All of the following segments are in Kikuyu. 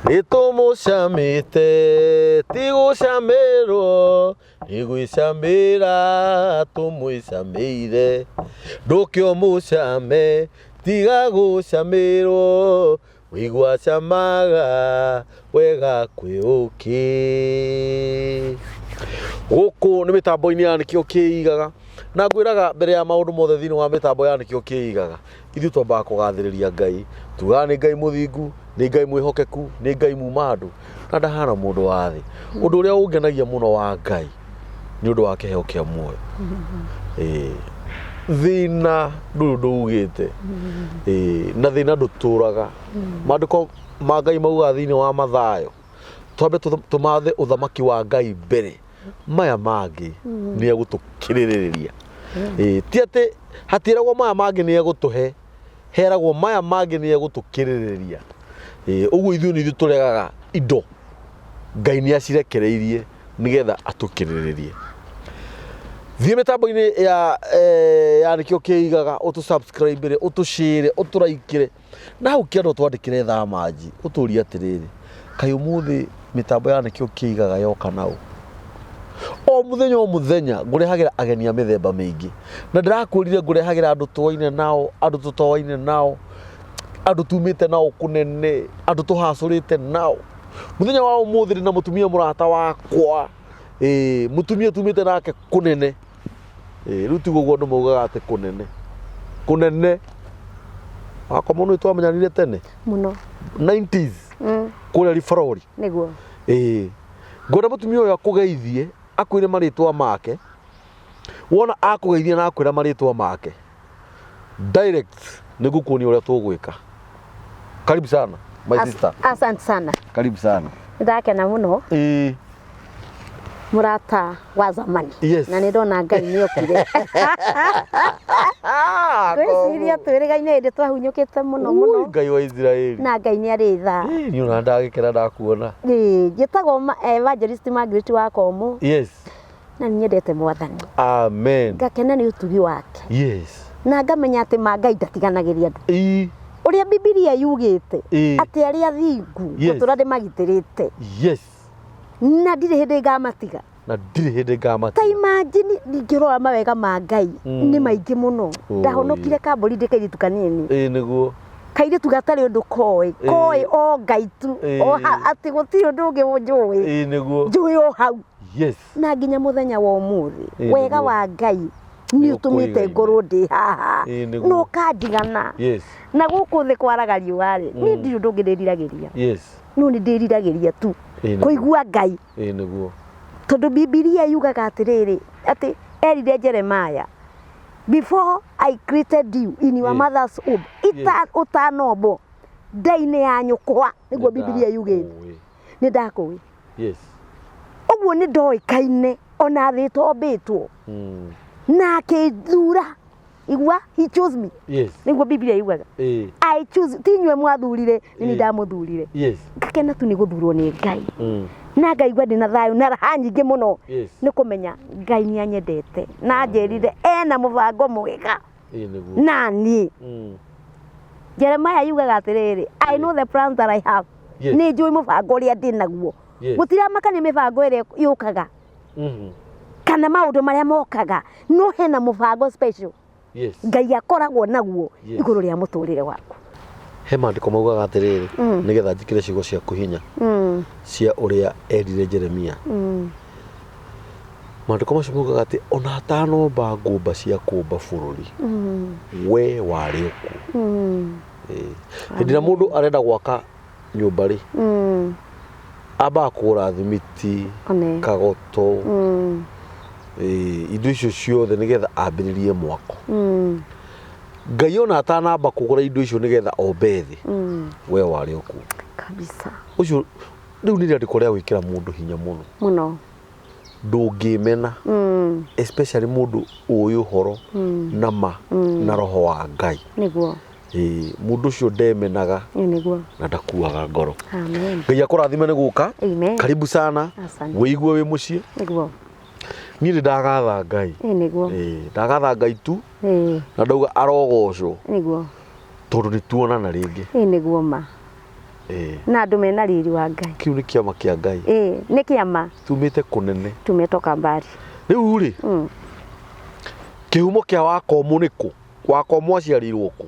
Nĩ tũmũcamĩte ti gũcamĩrwo nĩ gwĩcamĩra tũmwĩcamĩire ndũke ũmũcame tiga gũcamĩrwo wĩigua camaga wega kwĩ ũkĩ. Gũkũ nĩ mĩtambo-inĩ ya Nĩkĩo Kĩigaga na ngwĩraga mbere ya maũndũ mothe thĩinĩ wa mĩtambo ya Nĩkĩo Kĩigaga ithuĩ twambaga kũgathĩrĩria Ngai tugaga nĩ Ngai mũthingu nĩ Ngai mwĩhokeku nĩ Ngai muma andũ na ndahana mũndũ wa thĩ. Ũndũ ũrĩa ũngenagia mũno wa Ngai nĩ ũndũ wa kĩheo kĩa muoyo. Ĩĩ thĩna ndũrĩ ũndũ ugĩte. Ĩĩ na thĩna ndũtũraga. Maandĩko ma Ngai maugaga thĩinĩ wa Mathayo twambe tũmathe ũthamaki wa Ngai mbere maya mangĩ nĩ egũtũkĩrĩrĩria. Ĩĩ ti atĩ hatiragwo maya mangĩ nĩ egũtũhe heragwo maya mangĩ nĩ egũtũkĩrĩrĩria. Ĩĩ ũguo ithuĩ nĩ ithuĩ tũregaga indo Ngai nĩ acirekereirie nĩgetha atũkĩrĩrĩrie. Thiĩ mĩtambo-inĩ ya ya Nĩkĩo Kĩigaga ũtũ subscribe ũtũ share ũtũraikĩre na hau kĩanda ũtwandĩkĩre thamanji ũtũrie atĩrĩrĩ kaĩ ũmũthĩ mĩtambo ya Nĩkĩo Kĩigaga yoka naũ. O mũthenya o mũthenya ngũrehagĩra ageni a mĩthemba mĩingĩ na ndĩrakwĩrire ngũrehagĩra andũ tũaine nao andũ tũtoaine nao andũ tumĩte nao kũnene andũ tũhacũrĩte nao. Mũthenya wa ũmũthĩ ndĩna mũtumia mũrata wakwa ĩĩ mũtumia tumĩte nake kũnene ĩĩ rĩu tiguo ũguo andũ maugaga atĩ kũnene kũnene wakwa mũno twamenyanire tene Mũno. 90s kũrĩa Ribarori. Nĩguo. Ĩĩ ngwenda mũtumia ũyũ akũgeithie akwĩre marĩtwa make wona akũgeithia na akwĩra marĩtwa make direct nĩ ngũkuonia ũrĩa tũgwĩka. Karibu sana my sister. Asante sana. Karibu sana. Ndakena mũno. Ĩĩ. Mũrata wa zamani. Yes. Na nĩ ndona Ngai nĩ okire. Ngwĩciria twĩrĩgaine hĩndĩ twahunyũkĩte mũno mũno. Ngai wa Isiraeli. Na Ngai nĩ arĩ tha. Ĩĩ niĩ ona ndagĩkena ndakuona. Ĩĩ njĩtagwo Evangelist Margaret wa Komũ. Yes. Na nĩ nyendete Mwathani. Amen. Ngakena nĩ ũtugi wake. Yes. Na ngamenya atĩ ma Ngai ndatiganagĩria andũ. Ĩĩ. Ũrĩa Bibilia yugĩte Ĩĩ. atĩ arĩa athingu Yes. ngũtũra ndĩmagitĩrĩte. Yes. Na ndirĩ hĩndĩ ngamatiga. Na ndirĩ hĩndĩ ngamatiga. Ta imagine ndingĩrora mawega ma Ngai nĩ maingĩ mũno. Ndahonokire kambũri ndĩ kairĩtu kanini. Ĩĩ nĩguo. Kairĩtu gatarĩ ũndũ koĩ, koĩ o Ngai tu. O atĩ gũtirĩ ũndũ ũngĩ njũĩ. Ĩĩ nĩguo. Njũĩ o hau. Yes. Na nginya mũthenya wa ũmũthĩ Ĩĩ wega nĩguo. wa Ngai nĩ ũtũmĩte ngorwo ndĩ haha Ĩĩ nĩguo. na ũkandigana. Yes. Na gũkũ thĩ kwaraga riũa rĩ, niĩ ndirĩ ũndũ ũngĩ ndĩriragĩria. Yes. No nĩ ndĩriragĩria tu Ĩĩ nĩguo. kũigua Ngai. Ĩĩ nĩguo. Tondũ Bibilia yugaga atĩrĩrĩ, atĩ erire Jeremiah, before I created you in your Yes. mother's womb, ita ũtanombwo nda-inĩ ya nyũkwa, nĩguo Bibilia yugĩte. Nĩndakũĩ. Nĩ ndakũĩ. Yes. Ũguo nĩ ndoĩkaine ona thĩ ĩtombĩtwo. Na akĩthura. Igua, he chose me. Yes. Nĩguo Biblia yugaga. Ĩĩ. I choose, ti inyuĩ mwathurire, nĩ niĩ Ĩĩ. ndamuthurire. Yes. Ngakena tu nĩ gũthurwo nĩ Ngai. Na ngaigua ndĩna thayũ na raha nyingĩ mũno. Yes. Nĩ kũmenya Ngai nĩ anyendete na anjĩrire ena mũbango mwega Ĩĩ nĩguo. na niĩ. Jeremiah yugaga atĩrĩrĩ, I know the plans that I have. Yes. Nĩ njũĩ mũbango ũrĩa ndĩ naguo. Yes. Gũtiramakania mĩbango ĩrĩa yũkaga kana maũndũ marĩa mokaga, no hena mũbango special. Yes. Ngai akoragwo naguo Yes. igũrũ rĩa mũtũrĩre waku. He maandĩko maugaga atĩrĩrĩ nĩgetha njĩkĩre ciugo ciaku hinya cia ũrĩa erire Jeremia. Maandĩko macio maugaga atĩ ona atanomba ngũmba cia kũmba bũrũri we warĩ okuo. Ĩĩ. Hĩndĩ ĩrĩa mũndũ arenda gwaka nyũmba rĩ ambaga kũgũra thimiti, One. kagoto, ĩĩ, indo icio ciothe nĩgetha ambĩrĩrie mwako. Ngai ona atanamba kũgũra indo icio nĩgetha ombe thĩ we warĩ okuo. Kabisa. Ũcio rĩu nĩ rĩandĩko rĩa gwĩkĩra mũndũ hinya mũno. Mũno. Ndũngĩmena especially mũndũ ũĩ ũhoro na ma na roho wa Ngai. Nĩguo. Ĩĩ, mũndũ ũcio ndemenaga Ĩĩ nĩguo. na ndakuaga ngoro. Amen. Ngai akũrathime nĩ gũka. Amen. Karibu sana. Asante. Wĩigue wĩ mũciĩ. Nĩguo. Niĩ nĩ ndagatha Ngai. Ĩĩ nĩguo. Ĩĩ, ndagatha Ngai tu Ĩĩ na ndauga arogocwo nĩguo. tondũ nĩ tuonana rĩngĩ. Ĩĩ nĩguo ma. Na andũ mena riri wa Ngai. Kĩu nĩ kĩama kĩa Ngai. Ĩĩ, nĩ kĩama. Tumĩte kũnene. Tumetoka mbali. Rĩu rĩ, kĩhumo kĩa Wakomũ nĩ kũ? Wakomũ aciarĩirwo kũ?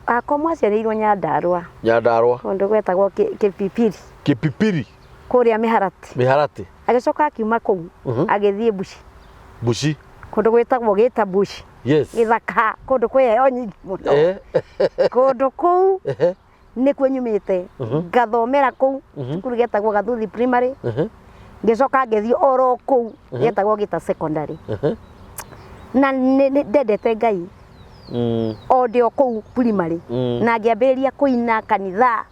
Wakomũ aciarĩirwo Nyandarũa. Nyandarũa. Kũndũ gwetagwo Kĩpipiri. Kĩpipiri. Kũrĩa Mĩharati. Mĩharati. Agĩcoka akiuma kũu agĩthiĩ Bushi. Bushi. Kũndũ gwĩtagwo Gĩta Bushi. Yes. Gĩthaka, kũndũ kwĩ heho nyingĩ mũno. Kũndũ kũu nĩkuo nyumĩte. Ngathomera kũu cukuru getagwo Gathuthi Primary. Ngĩcoka ngĩthiĩ oro kũu getagwo Gĩta Secondary. Na nĩ ndendete Ngai o ndĩ o kũu primary. Na ngĩambĩrĩria kũina kanitha.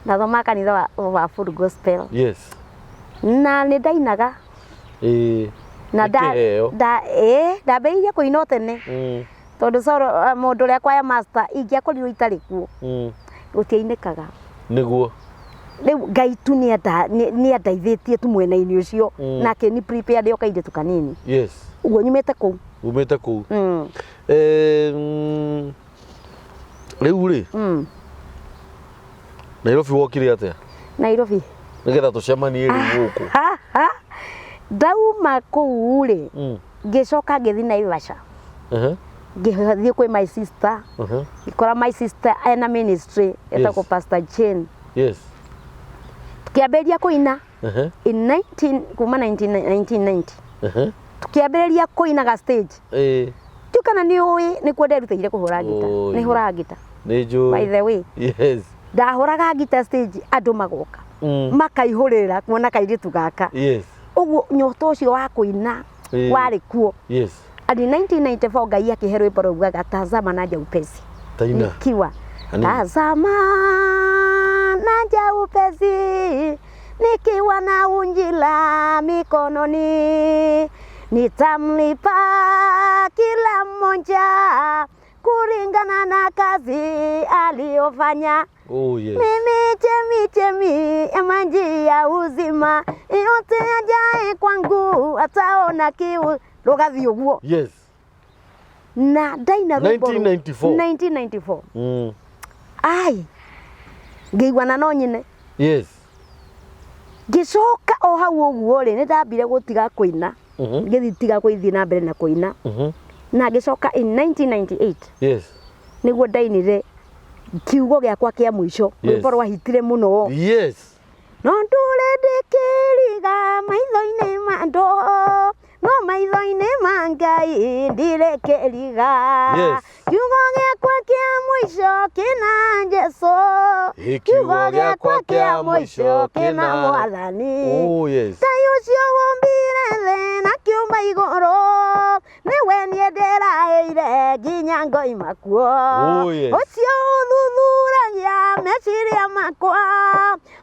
Ndathomaga kanitha wa Full Gospel. Yes. Na nĩ ndainaga. Na ndambĩrĩirie kũina o tene. Tondũ coro mũndũ ũrĩa kwaya master ingĩakorirwo itarĩ kuo gũtiainĩkaga. Nĩguo. Rĩu Ngai tu nĩ andeithĩtie tu mwena-inĩ ũcio na akĩni prepare ndĩ o kairĩtu kanini. Yes. Ũguo nyumĩte kũu. Umĩte kũu. Rĩu rĩ, Nairobi wokire atĩa? Nairobi. Nĩgetha tũcemanie rĩu gũkũ. Ndauma kũu rĩ, ngĩcoka ngĩthiĩ Naivasha. Ngĩthiĩ kwĩ my sister. Ngĩkora my sister ena ministry etagwo Pastor Jane. Yes. Tukĩambĩrĩria kũina in 19 kuma 1990. Tukĩambĩrĩria kũinaga stage. Ndiũĩ kana nĩ ũĩ nĩkuo nderutĩire kũhũra ngita. Nĩ hũraga ngita. Nĩ njũĩ. By the way. Yes. Ndahũraga ngita stage andũ magoka. Makaihũrĩra kuona kairĩtu gaka. Yes. Ũguo nyota ũcio wa kũina warĩ kuo. Yes. And in 1994 Ngai akĩhe rwĩmbo raugaga tazama naja upesi. Taina. Nikiwa tazama naja upesi nikiwa na unjila mikononi, nitamlipa kila mmoja kulingana na kazi aliyofanya. Oh, yes. Mimi chemi chemi ya maji ya uzima, yote ajaye kwangu ataona kiu. Rũgathiĩ ũguo. Yes. Na ndaina rwĩmbo 1994. 1994. Ai, ngĩigua na no nyine. Yes. Ngĩcoka o hau ũguo rĩ, nĩ ndambire gũtiga kũina. Ngĩthiĩ tiga gũthiĩ na mbere na kũina. Na ngĩcoka in 1998. Yes. Nĩguo ndainire kiugo gĩakwa kĩa mũico. Rwĩmbo rwahitire mũno. Yes. No ndũre ndĩkĩriga maitho-inĩ ma andũ, no maitho-inĩ ma Ngai ndirĩ kĩriga. Yes. Kiugo gĩakwa kĩa mũico kĩna Jesũ. Kiugo gĩakwa kĩa mũico kĩna Mwathani. Oh, yes. Ngai ũcio wombire thĩ na kĩũmba igũrũ, nĩwe niĩ ndĩraĩire nginya ngoima kuo. Oh, yes. Ũcio ũthuthuragia meciria makwa,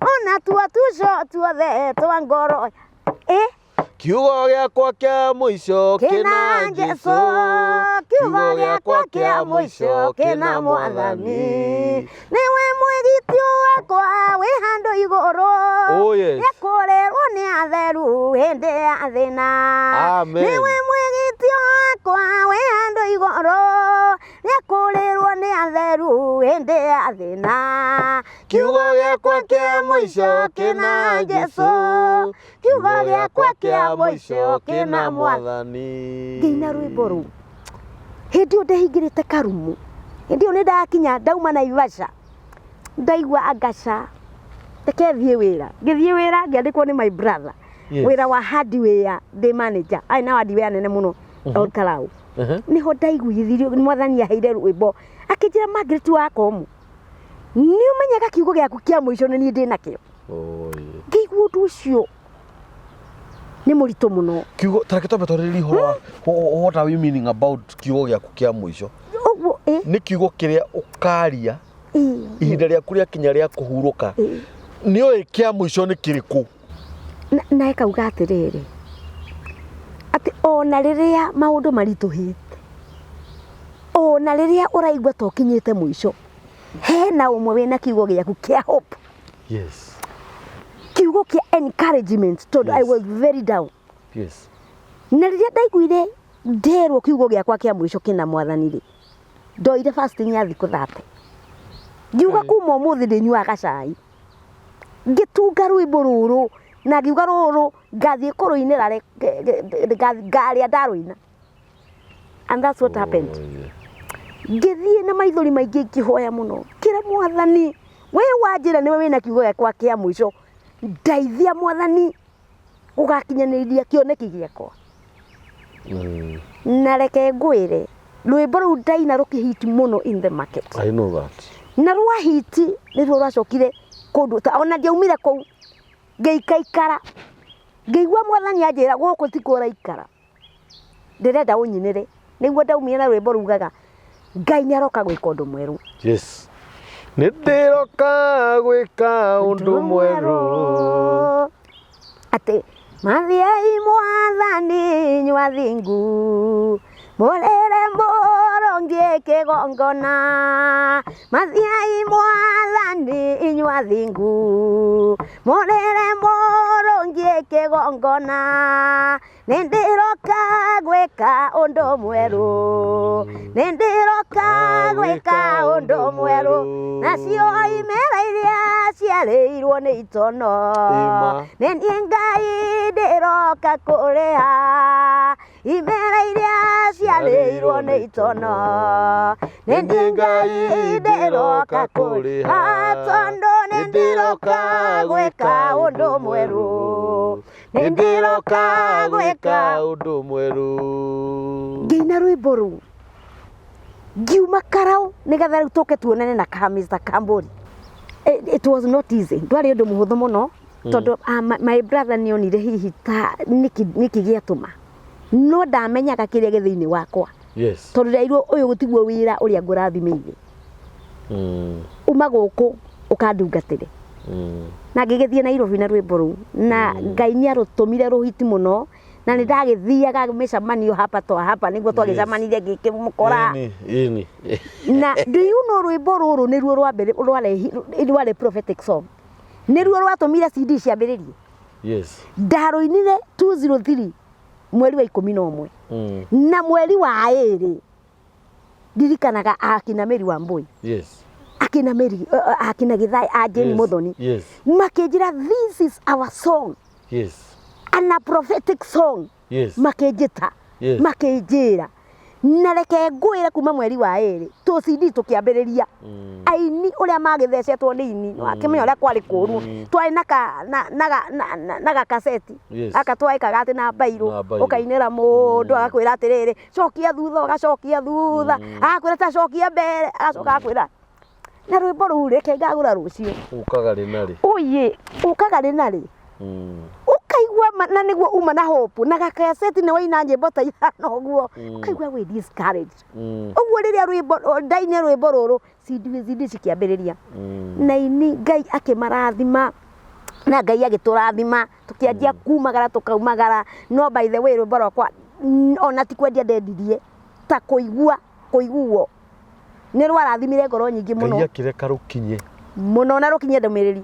ona tuo tuco tuothe twa ngoro. Kiugo gĩakwa kĩa mũico kĩna Jesũ. Kiugo gĩakwa kĩa mũico kĩna Mwathani. Nĩwe mwĩgitio wakwa wĩ handũ igũrũ. Oh, yes. Nĩakũrĩrwo nĩ atheru hĩndĩ ya thĩna. Amen. Nĩwe mwĩgitio wakwa wĩ handũ igũrũ. Nĩakũrĩrwo nĩ atheru hĩndĩ ya thĩna. Kiugo gĩakwa kĩa mũico kĩna Jesũ. Kiugo gĩakwa kĩa mũico kĩna Mwathani. Ngĩina rwĩmbo rũu. Hĩndĩ ĩyo ndehingĩrĩte karumu. Hĩndĩ ĩyo nĩ ndakinya ndauma Naivasha. Ndaigua angaca. Reke thiĩ wĩra. Ngĩthiĩ wĩra ngĩandĩkwo nĩ my brother. Yes. Wĩra wa hardware ndĩ manager. Arĩ na hardware nene mũno Ol Kalou. Nĩho ndaiguithirio Mwathani aheire rwĩmbo. Akĩnjĩra Margaret Wakomũ, nĩ ũmenyaga kiugo gĩaku kĩa mũico nĩ niĩ ndĩ nakĩo. Oh, yeah. Ngĩigua ũndũ ũcio nĩ mũritũ mũno. Kiugo tareke twambe twarĩrĩrie ũhoro wa what are we meaning about kiugo gĩaku kĩa mũico? Ũguo Nĩ kiugo kĩrĩa ũkaria ihinda rĩaku rĩakinya rĩa kũhurũka. Nĩ ũĩ kĩa mũico nĩ kĩrĩkũ? Na ĩkauga atĩrĩrĩ, atĩ ona rĩrĩa maũndũ maritũhĩte, ona rĩrĩa ũraigua ta ũkinyĩte mũico, hena ũmwe wĩna kiugo gĩaku kĩa hope. Yes. Kiugo kĩa encouragement, tondũ I was very down. Yes. Na rĩrĩa ndaiguire nderwo kiugo gĩakwa kĩa mũico kĩna Mwathani rĩ, ndoire fasting ya thikũ 30. Ngiuga kuma ũmũthĩ ndĩnyuaga gacai. Ngĩtunga rwĩmbo rũrũ na ngiuga rũrũ ngathiĩ kũrũinĩra ngarĩa ndarũina. And that's what happened. Ngĩthiĩ na maithori maingĩ ngĩhoya mũno, ngĩra Mwathani, we wanjĩra nĩwe wĩna kiugo gĩakwa kĩa mũico, ndeithia Mwathani gũgakinyanĩria kĩoneki gĩakwa. Na reke ngwĩre, rwĩmbo rũu ndaina rũkĩhit mũno in the market. I know that. Na rwahiti nĩruo rwacokire kũnduta, ona ndiaumire kũu, ngĩikaikara, ngĩigua Mwathani anjĩra gũkũ tikuo ũraikara, ndĩrenda ũnyinĩre. Nĩguo ndaumire na rwĩmbo rugaga, Ngai nĩ aroka gwĩka ũndũ mwerũ. Yes. Nĩ ndĩroka gwĩka ũndũ mwerũ. Atĩ mathiei Mwathani inyuĩ athingu, mũrĩre mũrũngiĩ kĩgongona. Mathiei Mwathani inyuĩ athingu, mũrĩre mũrũngiĩ kĩgongona. Nĩ ndĩroka gwĩka ũndũ mwerũ, nĩ ndĩroka gwĩka ũndũ mwerũ. Nacio imera iria ciarĩirwo nĩ itono, nĩ niĩ Ngai ndĩroka kũrĩha. Imera iria ciarĩirwo nĩ itono, nĩ niĩ Ngai ndĩroka kũrĩha. Tondũ nĩ ndĩroka gwĩka ũndũ mwerũ, nĩ ndĩroka gwĩka ũndũ mwerũ. Ngĩina rwĩmbo rũu ngiuma karau nĩgetha rĩu tũke tuonane na ka Mr. Kambori. It was not easy, ndwarĩ ũndũ mũhũthũ mũno tondũ my brother nĩ onire hihi ta nĩkĩ nĩkĩ gĩatũma, no ndamenyaga kĩrĩa gĩ thĩinĩ wakwa. Yes. Tondũ nderirwo ũyũ tiguo wĩra ũrĩa ngũrathimĩire. Uma gũkũ ũkandungatĩre. Na ngĩgĩthiĩ Nairobi na rwĩmbo rũu na Ngai nĩ arũtũmire rũhiti mũno, na nĩ ndagĩthiaga mĩcemanio hapa twa hapa nĩguo twagĩcemanirie ngĩkĩmũkora. Ĩni, ĩni. Na do you know rwĩmbo rũrũ nĩruo rwa mbere rwarĩ rwarĩ prophetic song, nĩruo rwatũmire CD ciambĩrĩrie. Yes. Ndarũinire 203 mweri wa 11 na mweri wa 2 ndirikanaga akina Mary Wambui. Yes. Akina Mary, akina Githai, a Jane Yes. Muthoni. Yes. Makĩnjĩra this is our song. Yes. And a prophetic song. Yes. Makĩnjĩta. Yes. Makĩnjĩra. Na reke ngwĩre kuma mweri wa 2 tũ CD tũkĩambĩrĩria. Aini ũrĩa magĩthecetwo nĩ ini, wakĩmenya ũrĩa kwarĩ kũũru. Twarĩ na ka, na, na, na, na, na gakaseti. Yes. Gaka twaĩkaga atĩ na mbairũ. Na mbairũ. Ũkainĩra mũndũ agakwĩra atĩrĩrĩ, cokia thutha, ũgacokia thutha. Agakwĩra ta cokia mbere, agacoka agakwĩra. Na rwĩmbo rũu reke ngagũra rũciũ. Ũkaga rĩ na rĩ? Ũyĩ, ũkaga rĩ na rĩ? Ũkaigua na nĩguo uma na hope, na gakaseti nĩ waina nyĩmbo ta ithano ũguo. Ũkaigua wĩ discouraged. Ũguo rĩrĩa rwĩmbo, ndaine rwĩmbo rũrũ, CD CD cikĩambĩrĩria. Na ini Ngai akĩmarathima, na Ngai agĩtũrathima, tũkĩanjia kumagara tũkaumagara. No by the way rwĩmbo rwakwa ona ti kwendia ndendirie, ta kũigua, kũiguo. Nĩ rwarathimire ngoro nyingĩ mũno. Ngai akĩreka rũkinye. Mũno na rũkinye ndũmĩrĩri.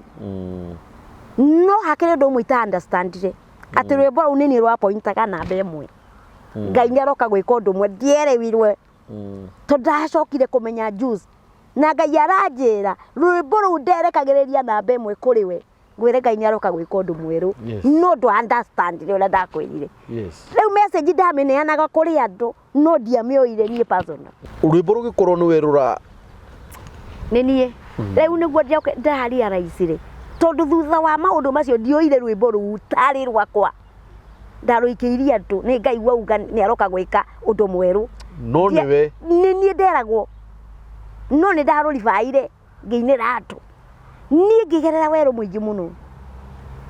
No hakĩrĩ ũndũ ũmwe ita understandire, atĩ rwĩmbo rũu nĩ niĩ rwapointaga namba ĩmwe. Ngai nĩ aroka gwĩka ũndũ ũmwe, ndierewirwe. Tondũ ndacokire kũmenya juice. Na Ngai aranjĩra, rwĩmbo rũu nderekagĩrĩria namba ĩmwe kũrĩ we. Ngwĩre Ngai nĩ aroka gwĩka ũndũ mwerũ. Yes. No ndũ understand ũrĩa ndakwĩrire. Yes. Rĩu message ndamĩneanaga kũrĩ andũ, no ndiamĩoire niĩ personal. Rwĩmbo rũgĩkorwo nĩwe rũra Nĩ niĩ. Rĩu nĩguo ndarealize-ire. Tondũ thutha wa maũndũ macio ndioire rwĩmbo rũu tarĩ rwakwa. Ndarũikĩirie andũ, nĩ Ngai wauga nĩ aroka gwĩka ũndũ mwerũ. No nĩwe. Nĩ niĩ nderagwo. No nĩ ndarũribaire ngĩinĩra andũ. Niĩ ngĩgerera werũ mũingĩ mũno.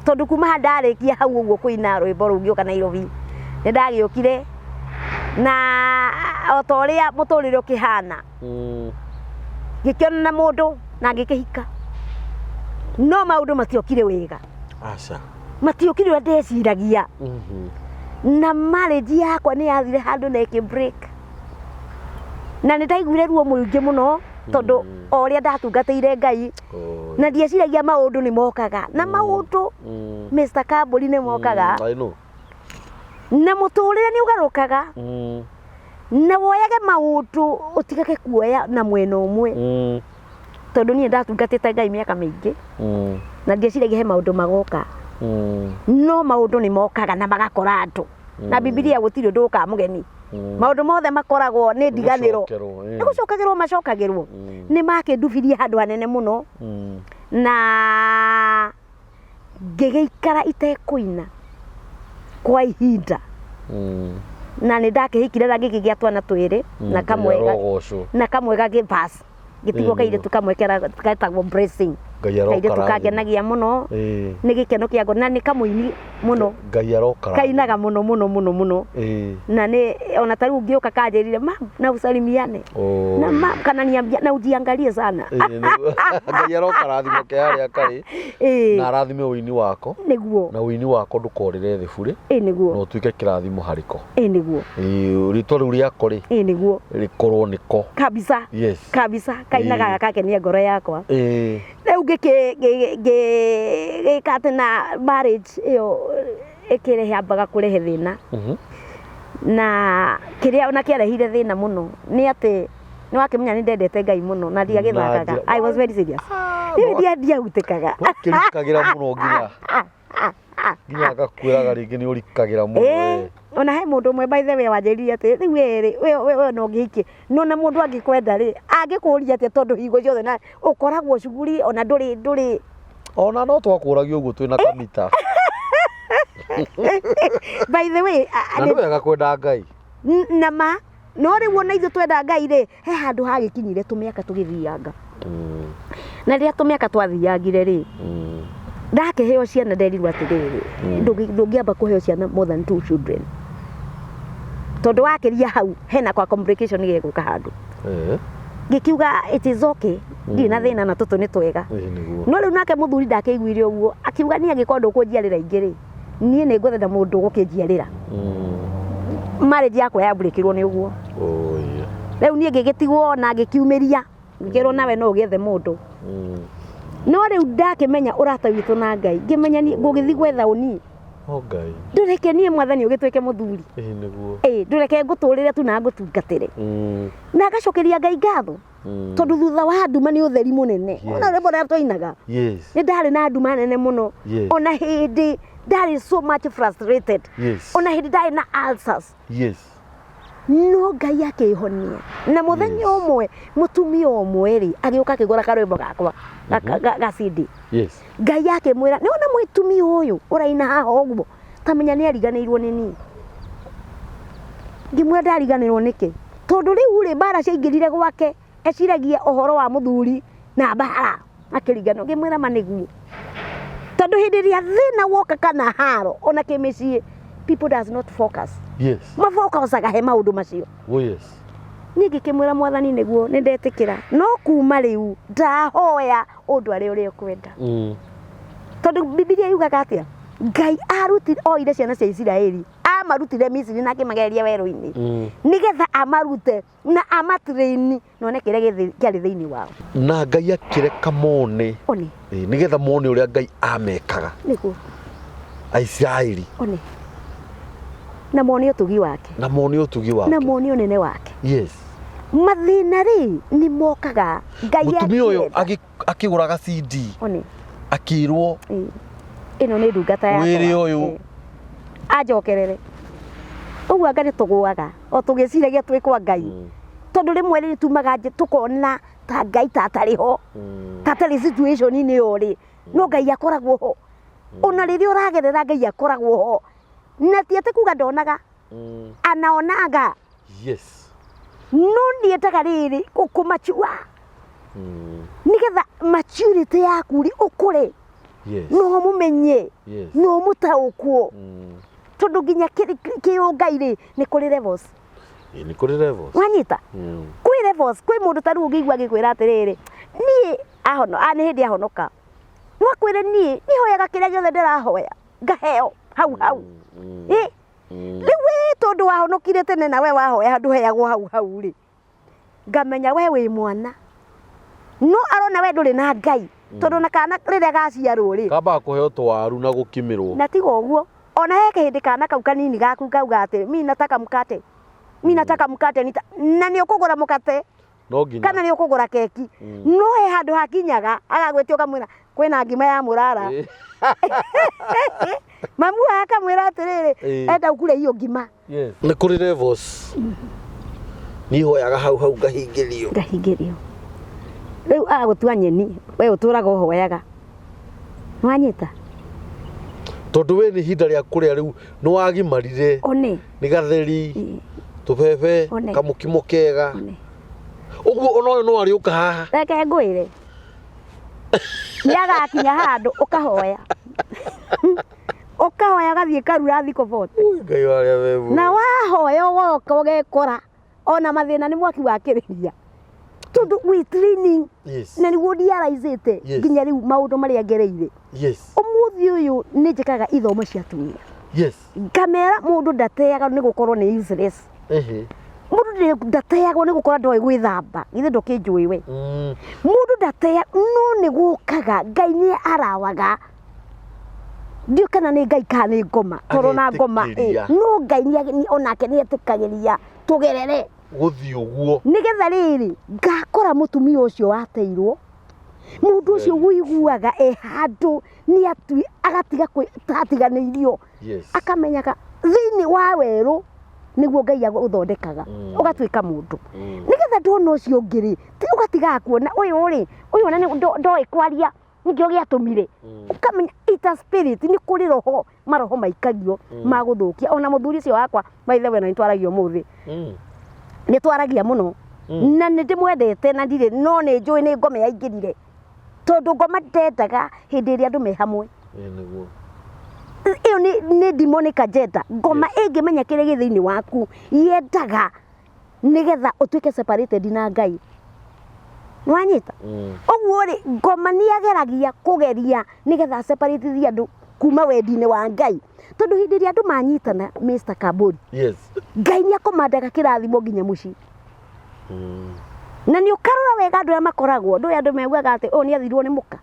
Tondũ kuma haha ndarĩkia hau ũguo kũina rwĩmbo rũu ngĩũka Nairobi, nĩ ndagĩũkire na o ta ũrĩa mũtũrĩre ũkĩhana. Ngĩkĩonana na mũndũ na ngĩkĩhika. No maũndũ matiokire wega. Aca. Matiokire ũrĩa ndeciragia. Na marriage yakwa nĩ yathire handũ na ĩkĩ break. Na nĩ ndaiguire ruo mũingĩ mũno tondũ o ũrĩa ndatungatĩire Ngai na ndieciragia maũndũ nĩ mokaga. Na maũndũ Mr. Kambũri nĩ mokaga. I know. Na mũtũrĩre nĩ ũgarũkaga. Na woyage maũndũ ũtigage kuoya na mwena ũmwe. Tondũ niĩ ndatungatĩte Ngai mĩaka mĩingĩ na ndieciragia he maũndũ magoka. No maũndũ nĩ mokaga na magakora andũ. Na Bibilia gũtirĩ ũndũ ũkaga mũgeni. Maũndũ mothe makoragwo nĩ ndiganĩro. Gũcokerwo, Nĩ gũcokagĩrwo macokagĩrwo. Nĩ makĩndubirie handũ hanene mũno na ngĩgĩikara itekũina kwa ihinda. Na nĩ ndakĩhikire na ngĩkĩgĩa twana twĩrĩ na kamwe Arogocwo. na kamwe gagĩ pass ngĩtigwo Ĩĩ, kairĩtu kamwe getagwo Blessing. Ngai Kairĩtu arokarathima. kangenagia mũno. Ĩĩ. Nĩ gĩkeno kĩa ngoro na nĩ kamũini mũno. Ngai arokarathima. Kainaga mũno mũno mũno mũno. Ĩĩ. Na nĩ ona ta rĩu ngĩũka kanjĩrire mam na usalimiane. Oh. Na mam kana niambia na ujiangalie sana. Ĩĩ, nĩguo. Ngai arokarathima ke harĩa karĩ. Ĩĩ. Na arathime ũini wako. Nĩguo. Na ũini wako ndũkorĩre thĩ burĩ. Ĩĩ nĩguo. Na ũtuĩke kĩrathimo harĩ ko. Ĩĩ nĩguo. Ĩĩ, rĩtwa rĩu rĩako rĩ. Ĩĩ nĩguo. Rĩkorwo nĩko. Kabisa. Yes. Kabisa. Kainaga Ĩĩ. gakakenia ngoro yakwa. Ĩĩ. Rĩu ngĩgĩka atĩ na marriage ĩyo ĩkĩrehe ambaga kũrehe thĩna. Na kĩrĩa ona kĩarehire thĩna mũno nĩ atĩ nĩ wakĩmenya nĩ ndendete Ngai mũno na ndiagĩthakaga. Na njĩra- I was very serious. Niĩ ndiahutĩkaga. Wakĩrikagĩra mũno nginya nginya agakwĩraga rĩngĩ nĩ ũrikagĩra mũno Ĩĩ, we. ona he mũndũ ũmwe by the way wanjĩrire atĩ rĩu we rĩ we we we no ũngĩhikie no na mũndũ angĩkwenda rĩ angĩkũria atĩa tondũ hingo ciothe na ũkoragwo cuguri ona ndũrĩ ndũrĩ Ona no twakũragia ũguo twĩna kamita. By the way Na nĩ wega kwenda Ngai. Na ma no rĩu ona ithuĩ twenda Ngai rĩ he handũ hagĩkinyire tũmĩaka tũgĩthianga. Na rĩrĩa tũmĩaka twathiangire rĩ ndakĩheo ciana nderirwo atĩrĩrĩ ndũngĩamba kũheo ciana more than two children tondũ wakĩria hau hena kwa complication gegũka handũ. Ngĩkiuga it is okay ndirĩ na thĩna na tũtũ nĩ twega. Ĩĩ nĩguo. No rĩu nake mũthuri ndakĩiguire ũguo akiuga niĩ angĩkorwo ndũkũnjiarĩra ingĩ rĩ niĩ nĩ ngwetha mũndũ ũgũkĩnjiarĩra. Marriage yakwa yambũrĩkirwo nĩ ũguo. Oh, yeah. Rĩu niĩ ngĩgĩtigwo na ngĩkiumĩria ngĩkĩrwo nawe no ũgĩethe mũndũ. No rĩu ndakĩmenya ũrata witũ na Ngai ngĩmenya niĩ ngũgĩthiĩ gwetha ũni. Oh, Ngai. Ndũreke niĩ mwathani ũgĩtuĩke mũthuri. Ĩĩ nĩguo. Ĩĩ ndũreke ngũtũrĩre tu na ngũtungatĩre. Na ngacokeria Ngai ngatho. Tondũ thutha wa nduma nĩ ũtheri mũnene. Yes. Ona rwĩmbo rũrĩa twainaga. Yes. Nĩ ndarĩ na nduma nene mũno. Yes. Ona hĩndĩ ndarĩ so much frustrated. Yes. Ona hĩndĩ ndarĩ na ulcers. Yes. No Ngai akĩhonia. Na mũthenya Yes. ũmwe mũtumia ũmwe rĩ agĩũka akĩgũra karwĩmbo gakwa ga CD. Yes. Ngai akĩmwĩra nĩ wona mũtumia ũyũ ũraina haha ũguo tamenya nĩ ariganĩirwo nĩ niĩ. Ngĩmwĩra ndariganĩrwo nĩkĩ? Tondũ rĩu rĩ mbara ciaingĩrire gwake eciragia ũhoro wa mũthuri na mbara akĩriganĩrwo. Ngĩmwĩra ma nĩguo. Tondũ hĩndĩ ĩrĩa thĩna woka kana haro ona kĩmĩciĩ people does not focus. Yes. Mafocusaga he maũndũ macio. Oh, yes. Niĩ ngĩkĩmwĩra mwathani nĩguo nĩ ndetĩkĩra no kuma rĩu ndahoya ũndware ũrĩa ũkwenda. Tondũ Bibilia yugaga atĩa? Ngai arutire oire ciana cia Isiraeli amarutire Misiri na akĩmagereria werũ-inĩ nĩgetha amarute na amatrain na one kĩrĩa kĩarĩ thĩinĩ wao. Na Ngai akĩreka mone. One. Ĩĩ, nĩgetha mone ũrĩa Ngai amekaga. Nĩguo. Aisiraeli. One. Na mone ũtugi wake. Na mone ũtugi wake. Na mone ũnene wake. Yes. Mathĩna rĩ nĩ mokaga Ngai Mũtumia ũyũ akĩenda. akĩgũraga CD. One. Akĩrwo. Ĩĩ. Ĩno nĩ ndungata yakwa. Wĩrĩ ũyũ. Ĩĩ. Anjokerere. Ũguo anga nĩ tũgũaga o tũgĩciragia twĩ kwa Ngai. Tondũ rĩmwe rĩ tumaga tũkona ta Ngai ta atarĩ ho. Ta atarĩ situation-inĩ ĩyo rĩ, no Ngai akoragwo ho. Ona rĩrĩa ũragerera Ngai akoragwo ho. Na ti atĩ kuga ndonaga. Anaonaga. Yes. No niendaga rĩrĩ gũkũmachua. Nĩgetha maturity yaku rĩ ũkũre. Yes. No ũmũmenye. Yes. No ũmũtaũkwo. Tondũ nginya kĩũngai rĩ nĩ kũrĩ levels. Ĩĩ, nĩ kũrĩ levels. Wanyita? Kwĩ levels, kwĩ mũndũ ta rĩu ũngĩigua agĩkwĩra atĩrĩrĩ, niĩ ahono, nĩ hĩndĩ ahonoka. No akwĩre niĩ, niĩ hoyaga kĩrĩa gĩothe ndĩrahoya, ngaheo hau hau. Ĩ, rĩu we tondũ wahonokire tene na we wahoya ndũheagwo hau hau rĩ, ngamenya we wĩ mwana. No arona we ndũrĩ na Ngai, tondũ na kana rĩrĩa gaciarwo rĩ. Kambaga kũheo tũwaru na gũkimĩrwo. Na tiga ũguo, ona he kĩhĩndĩ kana kau kanini gaku kauga atĩ, mi nataka mkate. Mi nataka mkate nita, na nĩ ũkũgũra mũkate. No nginya. Kana nĩ ũkũgũra keki. No he handũ hakinyaga agagwĩtia ũkamwĩra kwĩna ngima ya mũrara. Mamu akamwĩra atĩrĩrĩ, enda ũkure hiyo ngima. Yes. Nĩ kũrĩ levels. Niĩ hoyaga hau hau ngahingĩrio. Ngahingĩrio. Rĩu agagũtua nyeni, we ũtũraga ũhoyaga. Nĩwanyita? Tondũ we nĩ ihinda rĩa kũrĩa rĩu nĩ wagimarire. One. Nĩ gatheri, tũbebe, One. kamũkimo kega. One. Ũguo ona ũyũ no arĩũka haha. Reke ngwĩre. Nĩ agakinya handũ ũkahoya. Ũkahoya ũgathiĩ karura thikũ 40. Ui, Ngai wa arĩa me muoyo. Na wahoya ũgoka ũgekora ona mathĩna nĩ mwaki wakĩrĩria. Tondũ we training na nĩguo ndiaraicĩte nginya rĩu maũndũ marĩa ngereire. Ũmũthĩ ũyũ nĩ njĩkaga ithomo cia atumia. Ngamera mũndũ ndateaga nĩ gũkorwo nĩ useless. Mũndũ ndateagwo nĩ gũkorwo ndoĩ gwĩthamba, githĩ ndũkĩnjũĩ we. Mũndũ ndatea, no nĩ gũkaga, Ngai nĩ arawaga. Ndiũĩ kana nĩ Ngai kana nĩ ngoma, tondũ na ngoma Agetĩkĩria. no Ngai onake nĩ etĩkagĩria tũgerere. Gũthiĩ ũguo. Nĩgetha rĩrĩ, ngakora mũtumia ũcio wateirwo, mũndũ ũcio ũiguaga e handũ nĩ atui, agatiga atiganĩirio. Akamenyaga thĩinĩ wa werũ nĩguo Ngai agũthondekaga, ũgatuĩka mũndũ. Nĩgetha ndona ũcio ũngĩ rĩ, ũgatigaga kuona ũyũ rĩ, ũyũ ona ndoĩ kwaria, nĩkĩo gĩatũmire. Ũkamenya it's a spirit, nĩ kũrĩ roho, maroho maikagio ma gũthũkia. Ona mũthuri ũcio wakwa, by the way, na nĩtwaragia ũmũthĩ. Nĩtwaragia mũno. Na nĩndĩmwendete na ndirĩ, no nĩ njũĩ nĩ ngoma yaingĩrire. Tondũ ngoma ndendaga hĩndĩ ĩrĩa andũ me hamwe. Nĩguo. Ĩyo nĩ demonic agenda. Ngoma ĩngĩmenya kĩrĩa gĩ thĩinĩ waku, yendaga nĩgetha ũtuĩke separated na Ngai. Nĩwanyita? Ũguo rĩ, ngoma nĩageragia kũgeria nĩgetha separatithie andũ kuma wendi-inĩ wa Ngai. Tondũ hĩndĩ ĩrĩa andũ manyitana, Mr. Kambũri, Ngai nĩakũmandaga kĩrathimo nginya mũciĩ. Na nĩ ũkarora wega andũ arĩa makoragwo, ndũĩ andũ maugaga atĩ ũyũ nĩathirwo nĩ mũka.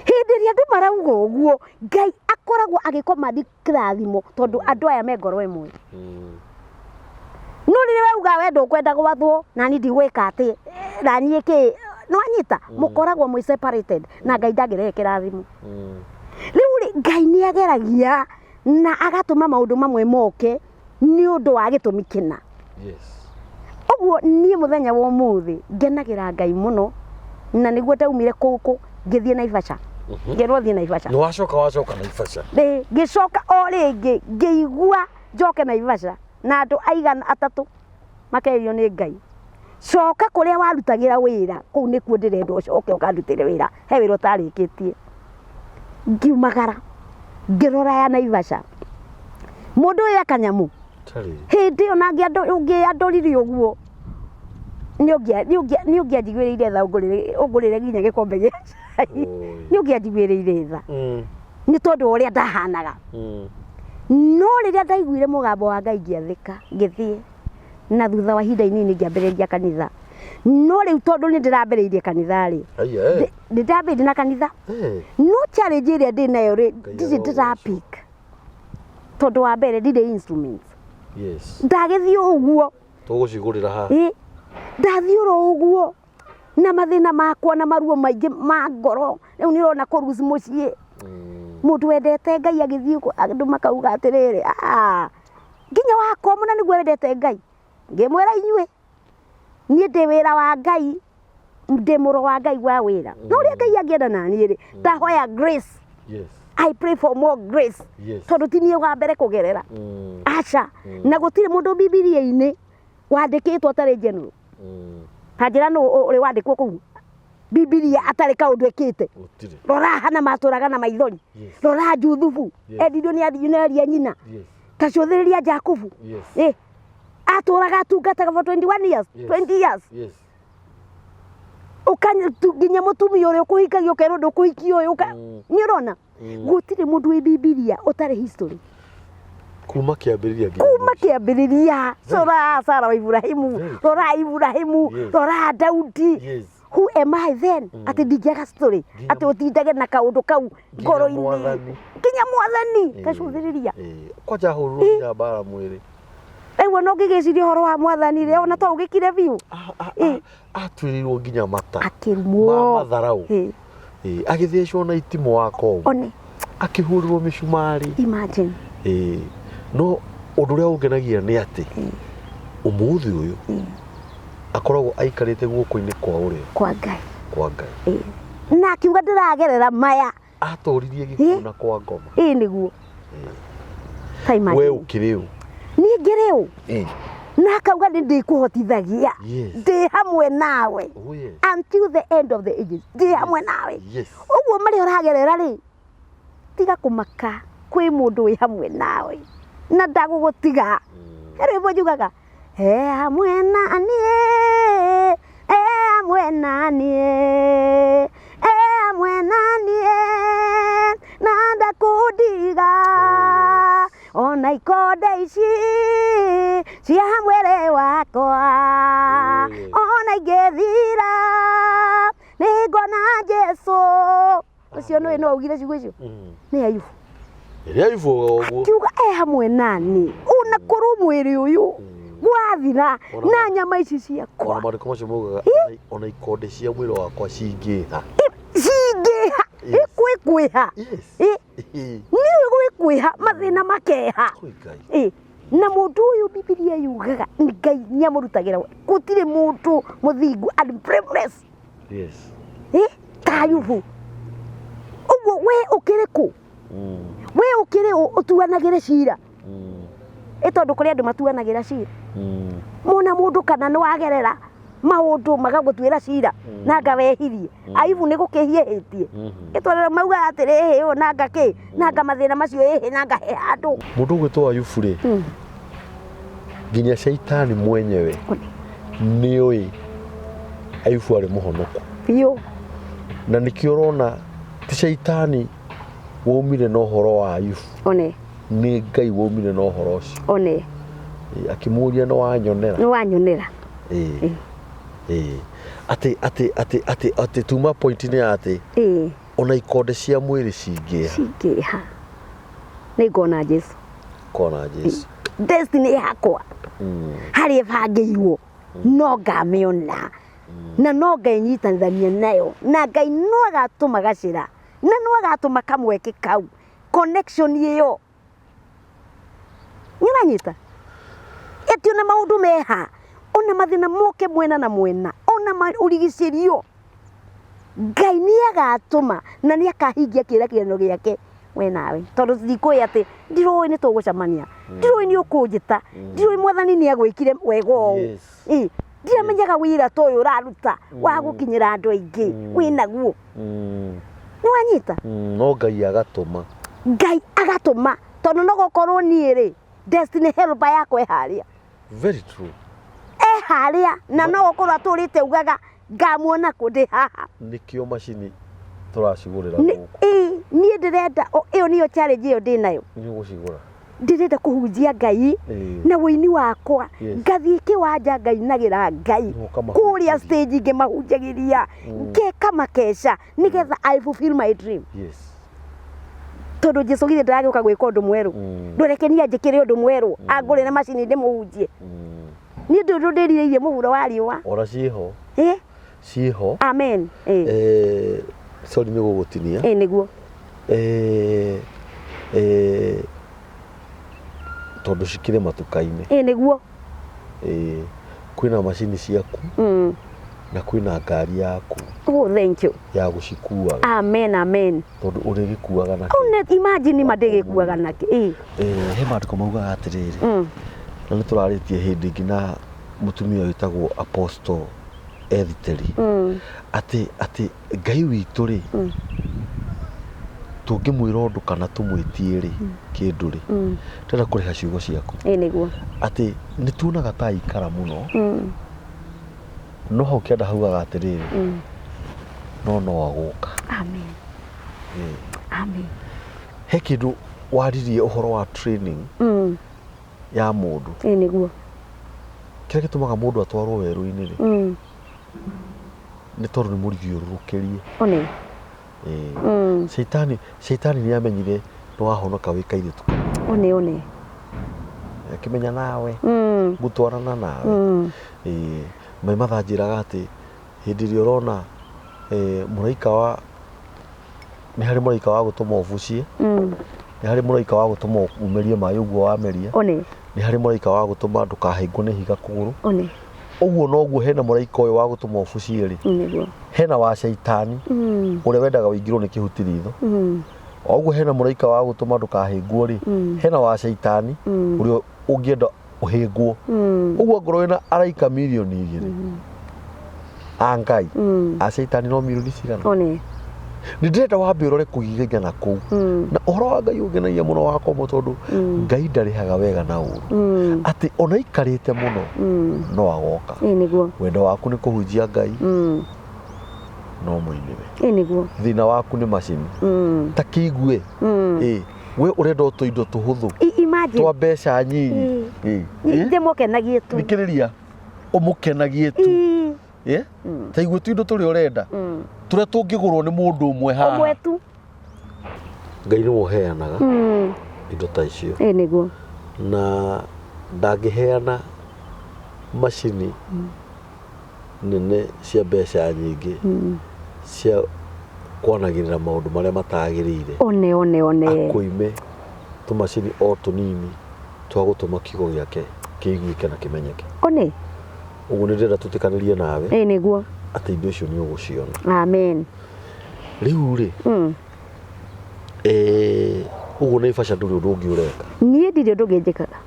Hĩndĩ ĩrĩa andũ marauga ũguo, Ngai akoragwo agĩkomandi kĩrathimo tondũ andũ aya me ngoro ĩmwe. No rĩrĩa wauga we ndũkwenda gwathwo, na niĩ ndigwĩka atĩ, na niĩ kĩ, nĩwanyita? Mũkoragwo mwĩ separated na Ngai ndangĩrehe kĩrathimo. Rĩu rĩ, Ngai nĩageragia na agatũma maũndũ mamwe moke nĩ ũndũ wa gĩtũmi kĩna. Ũguo niĩ mũthenya wa ũmũthĩ ngenagĩra Ngai mũno, na nĩguo ndaumire kũkũ ngĩthiĩ Naivasha. Ngĩrwo thiĩ Naivasha. Nĩ wacoka wacoka Naivasha. Ĩĩ, ngĩcoka o rĩngĩ ngĩigua njoke Naivasha na andũ aigana atatũ makerio nĩ Ngai. Coka kũrĩa warutagĩra wĩra, kũu nĩkuo ndĩrenda ũcoke ũkandutĩre wĩra, he wĩra ũtarĩkĩtie. Ngiumagara, ngĩrora ya Naivasha. Mũndũ ũyũ akanyamũ. Hĩndĩ ĩyo na ũngĩandorire ũguo, nĩ ũngĩanjiguĩrĩire tha ũngũrĩre nginya gĩkombe gĩa cai. Nĩ ũngĩanjiguĩrĩire tha. Nĩ tondũ wa ũrĩa ndahanaga. No rĩrĩa ndaiguire mũgambo wa Ngai ngĩathĩka, ngĩthiĩ. Na thutha wa ihinda inini ngĩambĩrĩria kanitha. No rĩu tondũ nĩ ndĩrambĩrĩirie kanitha rĩ, nĩ ndambĩrĩirie na kanitha. No challenge ĩrĩa ndĩ nayo rĩ, ndirĩ ndĩra pick. Tondũ wa mbere ndirĩ instruments. Ndagĩthiĩ ũguo. Tũgũcigũrĩra haha. Ndathiĩ oro ũguo na mathĩna makwa na maruo maingĩ ma ngoro. Rĩu nĩ ũrona kũ lose mũciĩ. Mũndũ wendete Ngai agĩthiĩ ũguo andũ makauga atĩrĩrĩ, nginya wakwa mũna nĩguo wendete Ngai. Ngĩmwĩra inyuĩ, niĩ ndĩ wĩra wa Ngai, ndĩ mũro wa Ngai wa wĩra. No ũrĩa Ngai angĩenda na niĩ rĩ, ndahoya grace. I pray for more grace. Tondũ ti niĩ wa mbere kũgerera. Aca. Na gũtirĩ mũndũ Bibilia-inĩ wandĩkĩtwo atarĩ general. Ta njĩra nũ ũrĩ wandĩkwo kũu Bibilia atarĩ kaũndũ ekĩte. Rora Hana matũraga na maithori. Rora Juthubu endirio nĩ aria nyina. Ta cũthĩrĩria Jakubu. Atũraga atungataga for 21 years, 20 years. Nginya mũtumia ũrĩa ũkũhikagia ũkerwo ndũkũhikia ũyũ, nĩ ũrona? Gũtirĩ mũndũ wĩ Bibilia ũtarĩ history. Kuma kĩambĩrĩria nginya Kuma kĩambĩrĩria. Rora Sara wa Ibrahimu, rora Ibrahimu, rora Daudi. Who am I then? Atĩ ndingĩaga story, atĩ ũtindage na kaũndũ kau ngoro-inĩ. Mwathani. Nginya mwathani, tacũthĩrĩria. Kwanja ahũrirwo nginya mbara mwĩrĩ. Rĩu Rĩu ona ũngĩgĩciria ũhoro wa mwathani rĩ, ona to ũgĩkire biũ. Atuĩrĩirwo nginya mata Akĩrumwo. Ma matharau. Ĩ. Ĩ, agĩthecwo na itimũ wa komu. One. Akĩhũrĩrwo mĩcumarĩ. Imagine. Ĩ, no ũndũ ũrĩa ũngenagia nĩ atĩ ũmũthĩ ũyũ akoragwo aikarĩte guoko-inĩ kwa ũrĩo Kwa Ngai. Kwa Ngai. Ĩ. Na akiuga ndĩragerera maya. Atoririe gĩkuũ na kwa ngoma. Ĩ nĩguo. Ta imagine. We ũkĩrĩ ũ? Niĩ ngĩrĩ ũ? Ĩ. Na akauga nĩ ndĩkũhotithagia. Yes. Ndĩ hamwe nawe. Oh, yes. Until the end of the ages. Ndĩ hamwe nawe. Yes. Ũguo marĩa ũragerera rĩ, tiga kũmaka, kwĩ mũndũ wĩ hamwe nawe na ndagũgũtiga. He rwĩmbo njugaga e hamwe na niĩ, e hamwe na niĩ, e hamwe na niĩ, na ndakũndiga ona ikonde ici cia mwĩrĩ wakwa, ona ingĩthira nĩngona Jesu. Ũcio nĩwe no augire ciugo icio nĩ Ayubu. Ĩrĩa Ayubu ũguo. Akiuga e hamwe nani ona korwo mwĩrĩ ũyũ wathira na nyama ici ciakwa. Ona maandĩko macio maugaga ona ikonde cia mwĩrĩ wakwa cingĩha. Cingĩha. Gwĩkwĩha. Niwe gwĩkwĩha mathĩna makeha. Na mũndũ ũyũ Bibilia yugaga Ngai nĩamũrutagĩra, gũtirĩ mũndũ mũthingu and blameless. Yes. Ta Ayubu. Ũguo we ũkĩrĩ kũ? We ũkĩrĩ ũ ũtuanagĩre cira? Ĩ tondũ kũrĩ andũ matuanagĩra cira. Mona mũndũ kana nĩ wagerera maũndũ magagũtuĩra cira nanga wehirie. Ayubu nĩ gũkĩhia hĩtie. Ĩ tondũ maugaga atĩrĩ ĩhĩ ũũ nanga kĩ nanga mathĩna macio ĩhĩ nanga he handũ. Mũndũ ũgwĩtwo Ayubu rĩ, nginya caitani mwenyewe nĩoĩ Ayubu arĩ mũhonoku. Biũ. Na nĩkĩo ũrona ti caitani waumire na ũhoro wa Ayubu. One. Nĩ Ngai waumire na ũhoro ũcio. One. Akĩmũria nĩ wanyonera. Nĩ wanyonera. Atĩ atĩ atĩ atĩ atĩ tuma point-inĩ ya atĩ ona ikonde cia mwĩrĩ cingĩha. Cingĩha. Nĩ ngona Jesu. Kona Jesu. Destiny yakwa. Harĩa ĩbangĩirwo no ngamĩona. Na no ngenyitanithania nayo. Na Ngai no agatũma gacĩra. Na no agatũma kamweke kau. Connection ĩyo. Nĩũranyita? Ĩti ona maũndũ meha, ona mathĩna moke mwena na mwena, ona ũrigicĩrio. Ngai nĩagatũma na nĩakahingia kĩĩranĩro gĩake we nawe. Tondũ ndikũĩ atĩ ndiroĩ nĩ tũgũcemania, ndiroĩ nĩ ũkũnjĩta, ndiroĩ mwathani nĩagwĩkire wega ũũ. Ndiamenyaga wĩra ta ũyũ ũraruta wa gũkinyĩra andũ aingĩ wĩnaguo. Nĩwanyita? No Ngai agatũma. Ngai agatũma tondũ no gũkorwo niĩ rĩ destiny helper yakwa ĩ harĩa. Very true. E harĩa na no gũkorwo atũrĩte ugaga ngamuona kũ ndĩ haha. Nĩkĩo macini tũracigũrĩra gũkũ. Niĩ ndĩrenda ĩyo nĩyo challenge ĩyo ndĩnayo. Nĩ ũgũcigũra. Ndĩrenda kũhunjia Ngai na ũini wakwa. Ngathiĩ kĩwanja ngainagĩra Ngai. Kũrĩa stage ngĩmahunjagĩria. Ngeka makeca nĩgetha I fulfill my dream. Yes. Tondũ Jesu githĩ ndaragĩũka gwĩka ũndũ mwerũ. Ndũreke niĩ anjĩkĩre ũndũ mwerũ. Angũrĩre macini ndĩmũhunjie. Niĩ ndĩ ũndũ ndĩrirĩirie mũhuro wa riũa. Ona ciĩho. Ciĩho. Amen. Sorry nĩ gũgũtinia. Nĩguo. Tondũ cikĩrĩ matuka-inĩ. Nĩguo. Kwĩna macini ciaku. Na kwĩna ngari yaku. Oh, thank you. Ya gũcikuaga. Amen, amen. Tondũ ũrĩgĩkuaga nakĩ. Oh, imagine ma ndĩgĩkuaga nakĩ. He maandĩko maugaga atĩrĩrĩ. Na nĩ tũrarĩtie hĩndĩ ĩngĩ na mũtumia wĩtagwo Apostle Ethiteri. Atĩ atĩ Ngai witũ rĩ, tũngĩmwĩra ũndũ kana tũmwĩtie rĩ, kĩndũ rĩ, ndĩrenda kũrĩha ciugo ciaku. Nĩguo. Atĩ nĩ tuonaga ta aikara mũno. No hau kĩanda haugaga atĩrĩrĩ, no no agũka. Amen. Amen. He kĩndũ waririe ũhoro wa training ya mũndũ. Nĩguo. Kĩrĩa gĩtũmaga mũndũ atwarwo werũ-inĩ rĩ, nĩ tondũ nĩ mũrithiũrũrũkĩrie. One. Caitani nĩ amenyire nĩ wahonoka wĩ kairĩtu. One one. Akĩmenya nawe ngũtwarana nawe. Ĩĩ, Mai Matha anjĩraga atĩ hĩndĩ ĩrĩa ũrona mũraika wa nĩ harĩ mũraika wa gũtũma ũbucie, nĩ harĩ mũraika wa gũtũma umĩrie maĩ ũguo wameria, One. nĩ harĩ mũraika wa gũtũma ndũkahĩngwo nĩ ihiga kũgũrũ. One. Ũguo noguo hena mũraika ũyũ wa gũtũma ũbucie rĩ, Nĩguo. hena wa caitani ũrĩa wendaga ũingĩrwo nĩ kĩhuti ritho. O ũguo hena mũraika wa gũtũma ndũkahĩngwo rĩ, hena wa caitani ũrĩa ũngĩenda ũhĩngwo. Ũguo angorwo wĩna araika mirioni 2 a Ngai, a caitani no mirioni cigana? One. Nĩ ndĩrenda wambe ũrore kũgiginyana kũu. Na ũhoro wa Ngai ũngenagia mũno wakwa ũmwe tondũ Ngai ndarĩhaga wega na ũru. Atĩ ona aikarĩte mũno no agoka. Ĩĩ nĩguo. Wendo waku nĩ kũhunjia Ngai no mũinĩre. Ĩĩ nĩguo. Thĩna waku nĩ macini. Ta kĩigue. Ĩĩ. We ũrenda o tũindo tũhũthũ. Imagine. Twa mbeca nyinyi. Ĩĩ. Ndĩmũkenagie tu. Thikĩrĩria. Ũmũkenagie tu. Ĩĩ. Ta igue tũindo tũrĩa ũrenda. Tũrĩa tũngĩgũrwo nĩ mũndũ ũmwe haha. Ũmwe tu. Ngai nĩwe ũheanaga indo ta icio. Ĩĩ nĩguo. Na ndangĩheana macini nene cia mbeca nyingĩ cia kwanagĩrĩra maũndũ marĩa matagĩrĩire. One one one. Akũime tũmacini o tũnini twa gũtũma kiugo gĩake kĩiguĩke na kĩmenyeke. One. Ũguo nĩ ndĩrenda tũtĩkanĩrie nawe. Ĩĩ nĩguo. Atĩ indo icio nĩ ũgũciona. Amen. Rĩu rĩ, ũguo Naivasha ndũrĩ ũndũ ũngĩ ũreka? Niĩ ndirĩ ũndũ ũngĩ njĩkaga.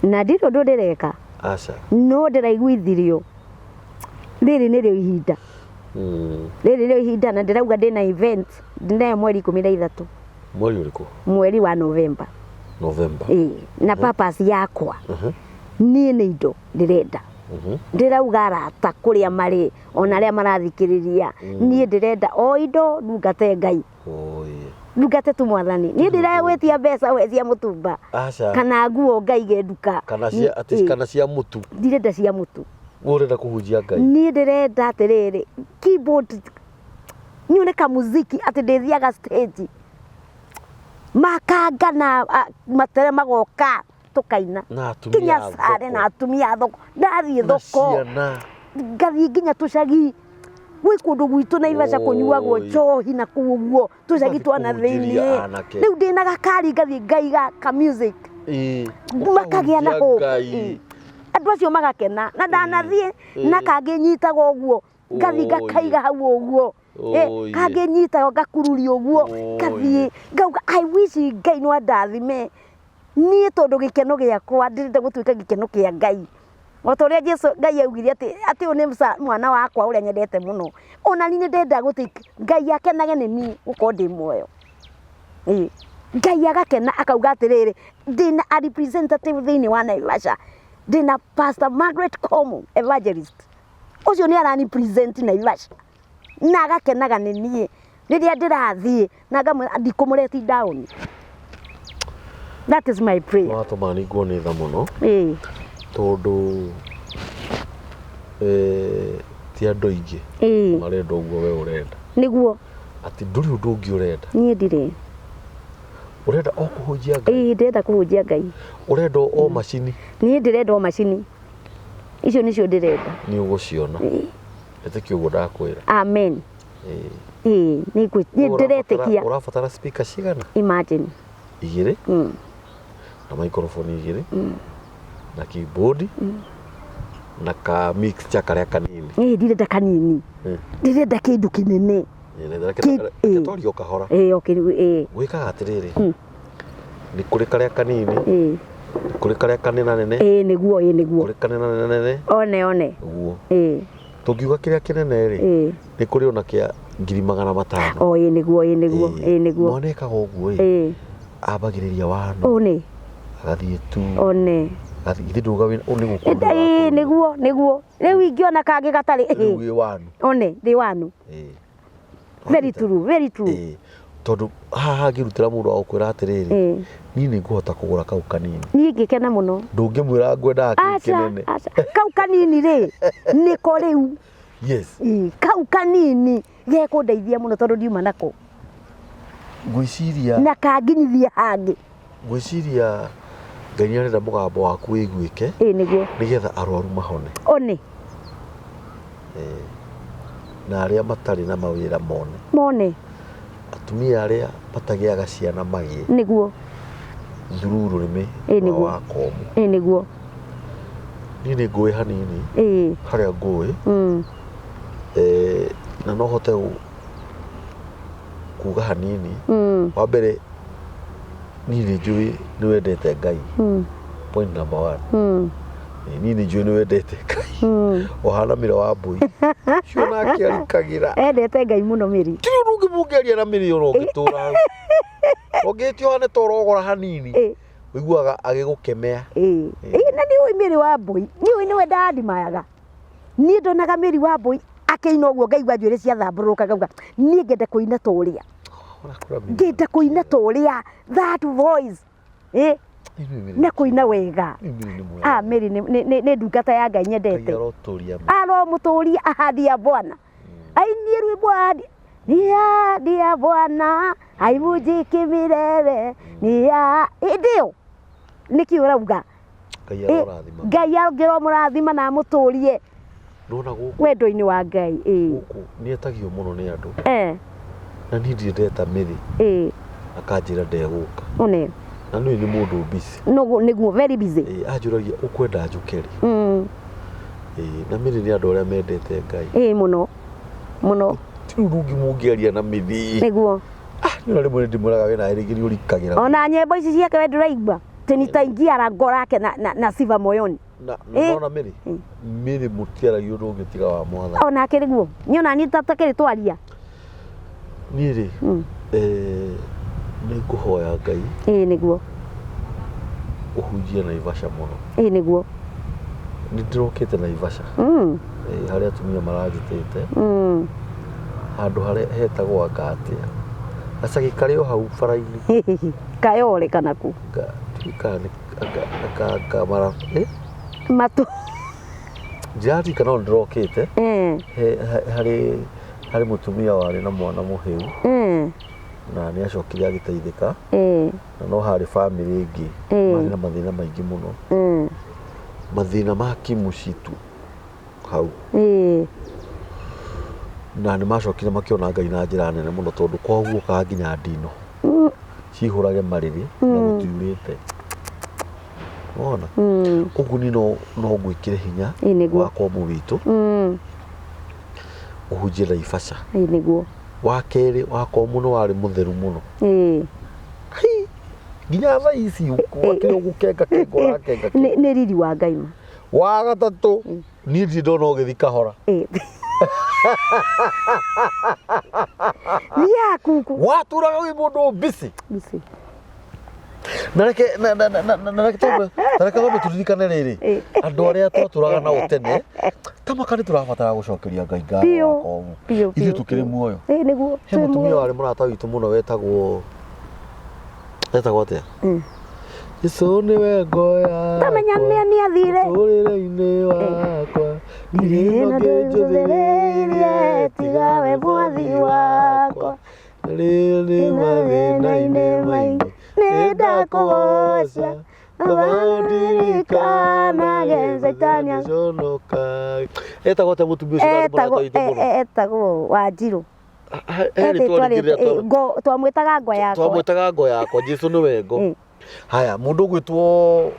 Na ndirĩ ũndũ ndĩreka. Aca. No ndĩraiguithirio rĩrĩ nĩrĩo ihinda. Rĩrĩ nĩrĩo ihinda na ndĩrauga ndĩna event ndĩnayo mweri 13. Mweri ũrĩkũ? Mweri wa November. November. Ĩĩ, na purpose yakwa niĩ nĩ indo ndĩrenda. Ndĩrauga arata kũrĩa marĩ ona arĩa marathikĩrĩria, niĩ ndĩrenda o indo ndungate Ngai. Ndungate tu mwathani. Niĩ ndĩragwĩtia mbeca we cia mũtumba. Aca. Kana nguo ngaige nduka. Kana cia atĩ kana cia mũtu. Ndirenda cia mũtu. Wewe ũrenda kũhunjia Ngai. Niĩ ndĩrenda atĩrĩrĩ, keyboard nyone kamuziki atĩ ndĩthiaga stage. Makanga na matere magoka tũkaina. Na atumia Nginya a sare thoko. na atumia a thoko. Ndathiĩ Na thoko. ciana. Ngathiĩ nginya tũcagi. Gwĩ kũndũ gwitũ Naivasha kũnyuagwo njohi na kũu ũguo tũcagi Ũgathiĩ twana kũhunjĩria thĩiniĩ. anake. Rĩu ndĩna gakari ngathiĩ ngaiga ka music. Makagĩa na Ũkahunjia hope. Ngai. Andũ acio magakena. Na ndanathiĩ na kangĩ nyitaga ũguo. Ngathiĩ ngakaiga hau ũguo. Kangĩ nyitaga ngakururia ũguo. Ngathiĩ ngauga I wish Ngai no andathime. Niĩ tondũ gĩkeno gĩakwa ndĩrenda gũtuĩka gĩkeno kĩa Ngai. O ta ũrĩa Jesu Ngai augire atĩ atĩ ũyũ nĩ mwana wakwa ũrĩa nyendete mũno. Ona niĩ nĩndenda gũtuĩka Ngai akenage nĩ niĩ gũkorwo ndĩ muoyo. Ngai agakena akauga atĩrĩrĩ, ndĩna a representative thĩinĩ wa Naivasha. Ndĩna Pastor Margaret Komu, evangelist. Ũcio nĩ arani present Naivasha. Na agakenaga nĩ niĩ. Rĩrĩa ndĩrathiĩ na ngamwĩra ndikũmũreti down. That is my prayer. Watũma ningwo nĩ tha mũno. Tondũ ti andũ aingĩ marenda ũguo we ũrenda. Nĩguo. Atĩ ndũrĩ ũndũ ũngĩ ũrenda. Niĩ ndirĩ. Ũrenda o kũhunjia Ngai. Ĩĩ, ndĩrenda kũhunjia Ngai. Ũrenda o macini. Niĩ ndĩrenda o macini. Icio nĩcio ndĩrenda. Nĩ ũgũciona. Ĩtĩkia ũguo ndakwĩra. Amen. Ĩĩ, nĩ ndĩretĩkia. Ũrabatara speaker cigana? Imagine. 2. Na microphone 2. Na keyboard. Na ka mixture karĩa kanini. Ĩĩ, ndirenda kanini. Ndĩrenda kĩndũ kĩnene. Reke twarie o kahora. Ĩĩ, o kĩndũ, ĩĩ. Gwĩkaga atĩrĩrĩ, nĩ kũrĩ karĩa kanini, nĩ kũrĩ karĩa kanenanene. Ĩĩ, nĩguo, ĩĩ, nĩguo. Kũrĩ kanenanene. One, one. Ũguo. Ĩĩ. Tũngiuga kĩrĩa kĩnene rĩ, nĩ kũrĩ ona kĩa 500,000. O, ĩĩ, nĩguo, ĩĩ, nĩguo, ĩĩ, nĩguo. Mwana ekaga ũguo ĩ, ambagĩrĩria wano. One. Agathiĩ tu. One. Agathiĩ, githĩ ndũga wĩ, nĩ gũkũrũra Ĩĩ, wakũrũra. nĩguo, nĩguo. Rĩu ingĩona kangĩ gatarĩ, Rĩu wĩ wanu. One, ndĩ wanu. Very true, very true. Tondũ haha hangĩrutĩra mũndũ wa gũkwĩra atĩrĩrĩ, niĩ nĩ ngũhota kũgũra kau kanini. Niĩ ngĩkena mũno. Ndũngĩmwĩra ngwendaga kĩu Aca, kĩnene. aca. Kau kanini rĩ, nĩko rĩu. Yes. Kau kanini gekũndeithia mũno tondũ ndiuma nako. Ngwĩciria Na kanginyithia hangĩ. Ngwĩciria Ngai nĩ arenda mũgambo waku wĩiguĩke Ĩĩ nĩguo. nĩgetha arwaru mahone. One. Na arĩa matarĩ na mawĩra mone. Mone. Atumia arĩa matagĩaga ciana magĩe. Nĩguo. Through rũrĩmĩ Ĩĩ rwa nĩguo. Wakomu. Ĩĩ nĩguo. Niĩ nĩ ngũĩ hanini Ĩĩ. harĩa ngũĩ na no hote kuga hanini. Wa mbere niĩ nĩ njũĩ nĩ wendete Ngai. Point number one. Niĩ nĩ njũĩ nĩ wendete Ngai. Ũhana mĩro wa mbũi. Cio nake arikagĩra. Endete Ngai mũno Mĩri. Ti ũndũ ũngĩ mũngĩaria na Mĩri ona ũngĩtũra hau. Ũngĩtio hane ta ũrogora hanini. Ũiguaga agĩgũkemea. Ĩĩ. Ĩĩ na nĩ ũĩ Mĩri wa mbũi. Nĩ ũĩ nĩwe ndandimayaga. Niĩ ndonaga Mĩri wa mbũi akĩina ũguo ngaigua njuĩrĩ ciatambũrũka ngauga niĩ ngenda kũina ta ũrĩa. Ngenda kũina ta ũrĩa that voice. Ĩĩ. Na kũina wega. Ah, Mĩri nĩ ndungata ya Ngai nyendete. Aromũtũria ahadi ya Bwana. Ainie rwĩmbo ahadi ni ahadi ya Bwana haivunjiki milele ni ya hĩndĩ ĩyo nĩkĩ ũrauga? Ngai arorathima. Ngai angĩromũrathima na amũtũrie Nona gũkũ wendo-inĩ wa Ngai. Ĩĩ. Gũkũ nĩ etagio mũno nĩ andũ. Na niĩ ndirĩ ndeta Mĩri. Akanjĩra ndegũka. One. Na niĩ nĩ mũndũ busy. Nĩguo very busy. Ĩĩ anjũragia ũkwenda njũke rĩ? Ĩĩ na Mĩri nĩ andũ arĩa mendete Ngai. Ĩĩ mũno. Mũno. Ti rĩu ndũngĩ mũngĩaria na Mĩri. Nĩguo. Ah, nĩ ona rĩmwe ndĩmwĩraga we nawe rĩngĩ nĩ ũrikagĩra. Ona nyĩmbo ici ciake we ndũraigua. Atĩ nitaingia lango lake na sifa moyoni. Na nona Mĩri? Mĩri mũtiaragia ũndũ ũngĩ tiga wa Mwathani. Onake nĩguo. Niĩ ona niĩ takĩrĩ twaria. Niĩ rĩ, nĩ ngũhoya Ngai. Ĩĩ nĩguo. Ũhunjie Naivasha mũno. Ĩĩ nĩguo. Nĩ ndĩrokĩte Naivasha. Harĩa atumia maranjĩtĩte. Handũ harĩa hetagwo anga atĩa. Gacagi karĩ o hau bara-inĩ. Kayole kana kũ? Matu. Ndiraririkana no ndĩrokĩte. Harĩ mũtumia warĩ na mwana mũhĩu. Na nĩ acokire agĩteithĩka. Na no harĩ bamĩrĩ ĩngĩ marĩ na mathĩna maingĩ mũno. Mathĩna ma kĩmũcitu hau. Na nĩ macokire makĩona Ngai na njĩra nene mũno tondũ kwao guokaga nginya ndino. Cihũrage marĩrĩ na gũtiurĩte. Wona? Ũguo niĩ no ngwĩkĩre hinya wakwa mũwitũ. Ũhunjie Naivasha. Ĩĩ nĩguo. Wa kerĩ wakwa mũno warĩ mũtheru mũno. Ĩĩ. Nginya thaa ici wakĩrĩ ũgũkenga kenga ũrakenga. Nĩ riri wa Ngai ma. Wa gatatũ niĩ ndirĩ ndona ũgĩthiĩ kahora. Ĩĩ. Thiaga kuku. Watũraga wĩ mũndũ busy. Busy. Na reke na reke twambe tũririkane rĩrĩ andũ arĩa twatũraga nao tene ta maka nĩ tũrabatara gũcokeria Ngai ngatho wakwa. Ithuĩ tũkĩrĩ muoyo. Ĩĩ nĩguo. He mũtumia warĩ mũrata witũ mũno wetagwo atĩa? Jesũ nĩwe ngo yakwa. Tamenya nĩ athire. Mũtũrĩre-inĩ wakwa. Ndirĩ na ndũnjũthĩrĩirie tiga we mwathi wakwa. Rĩrĩ nĩ mathĩna-inĩ maingĩ. Nĩ ndakũgoca. Ndirikanaga Caitani. Etagwo atĩa mũtumia ũcio warĩ mũrata witũ mũno? Etagwo Wanjirũ. He rĩtwa rĩngĩ rĩrĩa Twamwĩtaga ngo yakwa. Twamwĩtaga ngo yakwa. Jesũ nĩwe ngo. Haya, mũndũ ũgwĩtwo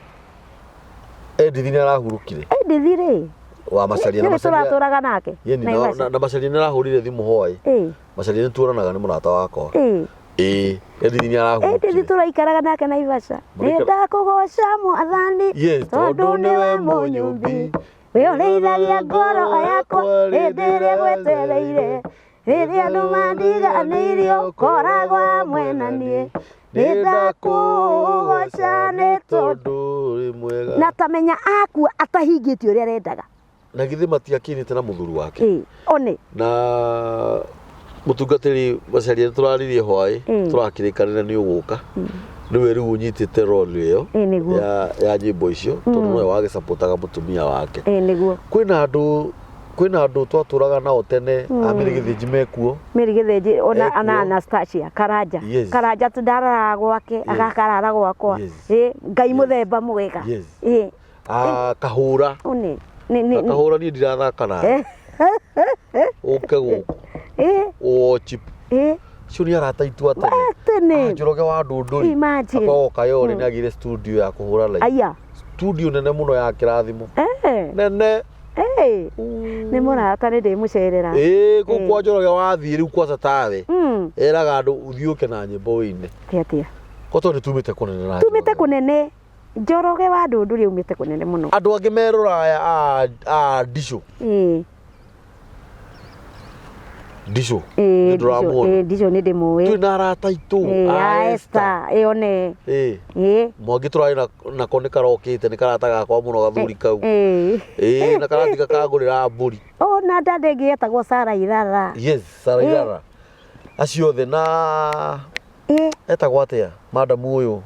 Edith nĩ arahurũkire. Edith rĩ. Wa Macharia na Macharia. Tũratũraga nake. Na Macharia nĩ arahũrire thimũ hwaĩ. Macharia nĩ tuonanaga nĩ mũrata wakwa. Ĩĩ, Edith nĩ arahurũkire. Edith tũraikaraga nake Naivasha. Nĩ ndakũgoca Mwathani tondũ nĩwe mũnyũmbi. We ũrĩithagia ngoro yakwa hĩndĩ ĩrĩa gwetereire. Rĩrĩa andũ mandiganĩirie ũkoragwo hamwe na niĩ. Nĩ ndakũgoca nĩ tondũ ũrĩ mwega. Na tamenya akua atahingĩtie ũrĩa arendaga. Na githĩ matiakinĩte na mũthuri wake. Ĩĩ, one. Na mũtungatĩri Macharia nĩ tũraririe hwaĩ, tũrakĩrĩkanĩra nĩ ũgũka. Nĩwe rĩu ũnyitĩte role ĩyo ya nyĩmbo icio tondũ nĩwe wagĩcapotaga mũtumia wake. Ĩĩ nĩguo. Kwĩna andũ Kwĩna andũ twatũraga nao tene a Mary Gĩthĩnji mekuo. Mary Gĩthĩnji ona Ekuo. ana Anastasia Karanja. Yes. Karanja tu ndararaga gwake agakarara gwakwa. Yes. Ĩ Ngai mũthemba mwega. Yes. Ĩ Ah, Kahũra. one nĩ nĩ Kahũra niĩ ndirathaka nawe. Ũke gũkũ. ĩ Ũwochi. ĩ Acio nĩ arata aitũ a tene. tene. Ah, Njoroge wa Ndũndũri. Imagine. Akoragwo Kayole nĩ agĩire studio ya kũhũra live. Aya. Studio nene mũno ya kĩrathimo. Eh. Nene. Eh. Nĩ mũrata nĩ ndĩmũcerera. Ĩĩ kũu kwa Njoroge wathiĩ rĩu kwaca tawe. Eraga andũ ũthiĩ ũke na nyĩmbo wĩine. Atĩa atĩa. Ko tondũ nĩ tumĩte kũnene na Tumĩte Njoroge. kũnene. Njoroge wa Ndũndũri aumĩte kũnene mũno. Andũ angĩ me rũraya a a Ndicũ. Ĩ. Ndicũ. Ĩ Nĩ ndũramuona. Ĩ Ndicũ nĩ ndĩmũĩ. Twĩ na arata aitũ Ĩ a a Esther. Esther. Ĩ one. Ĩ. Ĩ. Mwangi tũrarĩ nako nĩ karokĩte nĩ karata gakwa mũno gathuri kau. Ĩ. Ĩ na karatiga kangũrĩra mbũri. Ona dada ĩngĩ yetagwo Sara Irara. Yes, Sara Ĩ. Irara. Acio othe na Ĩ. etagwo atĩa madamu ũyũ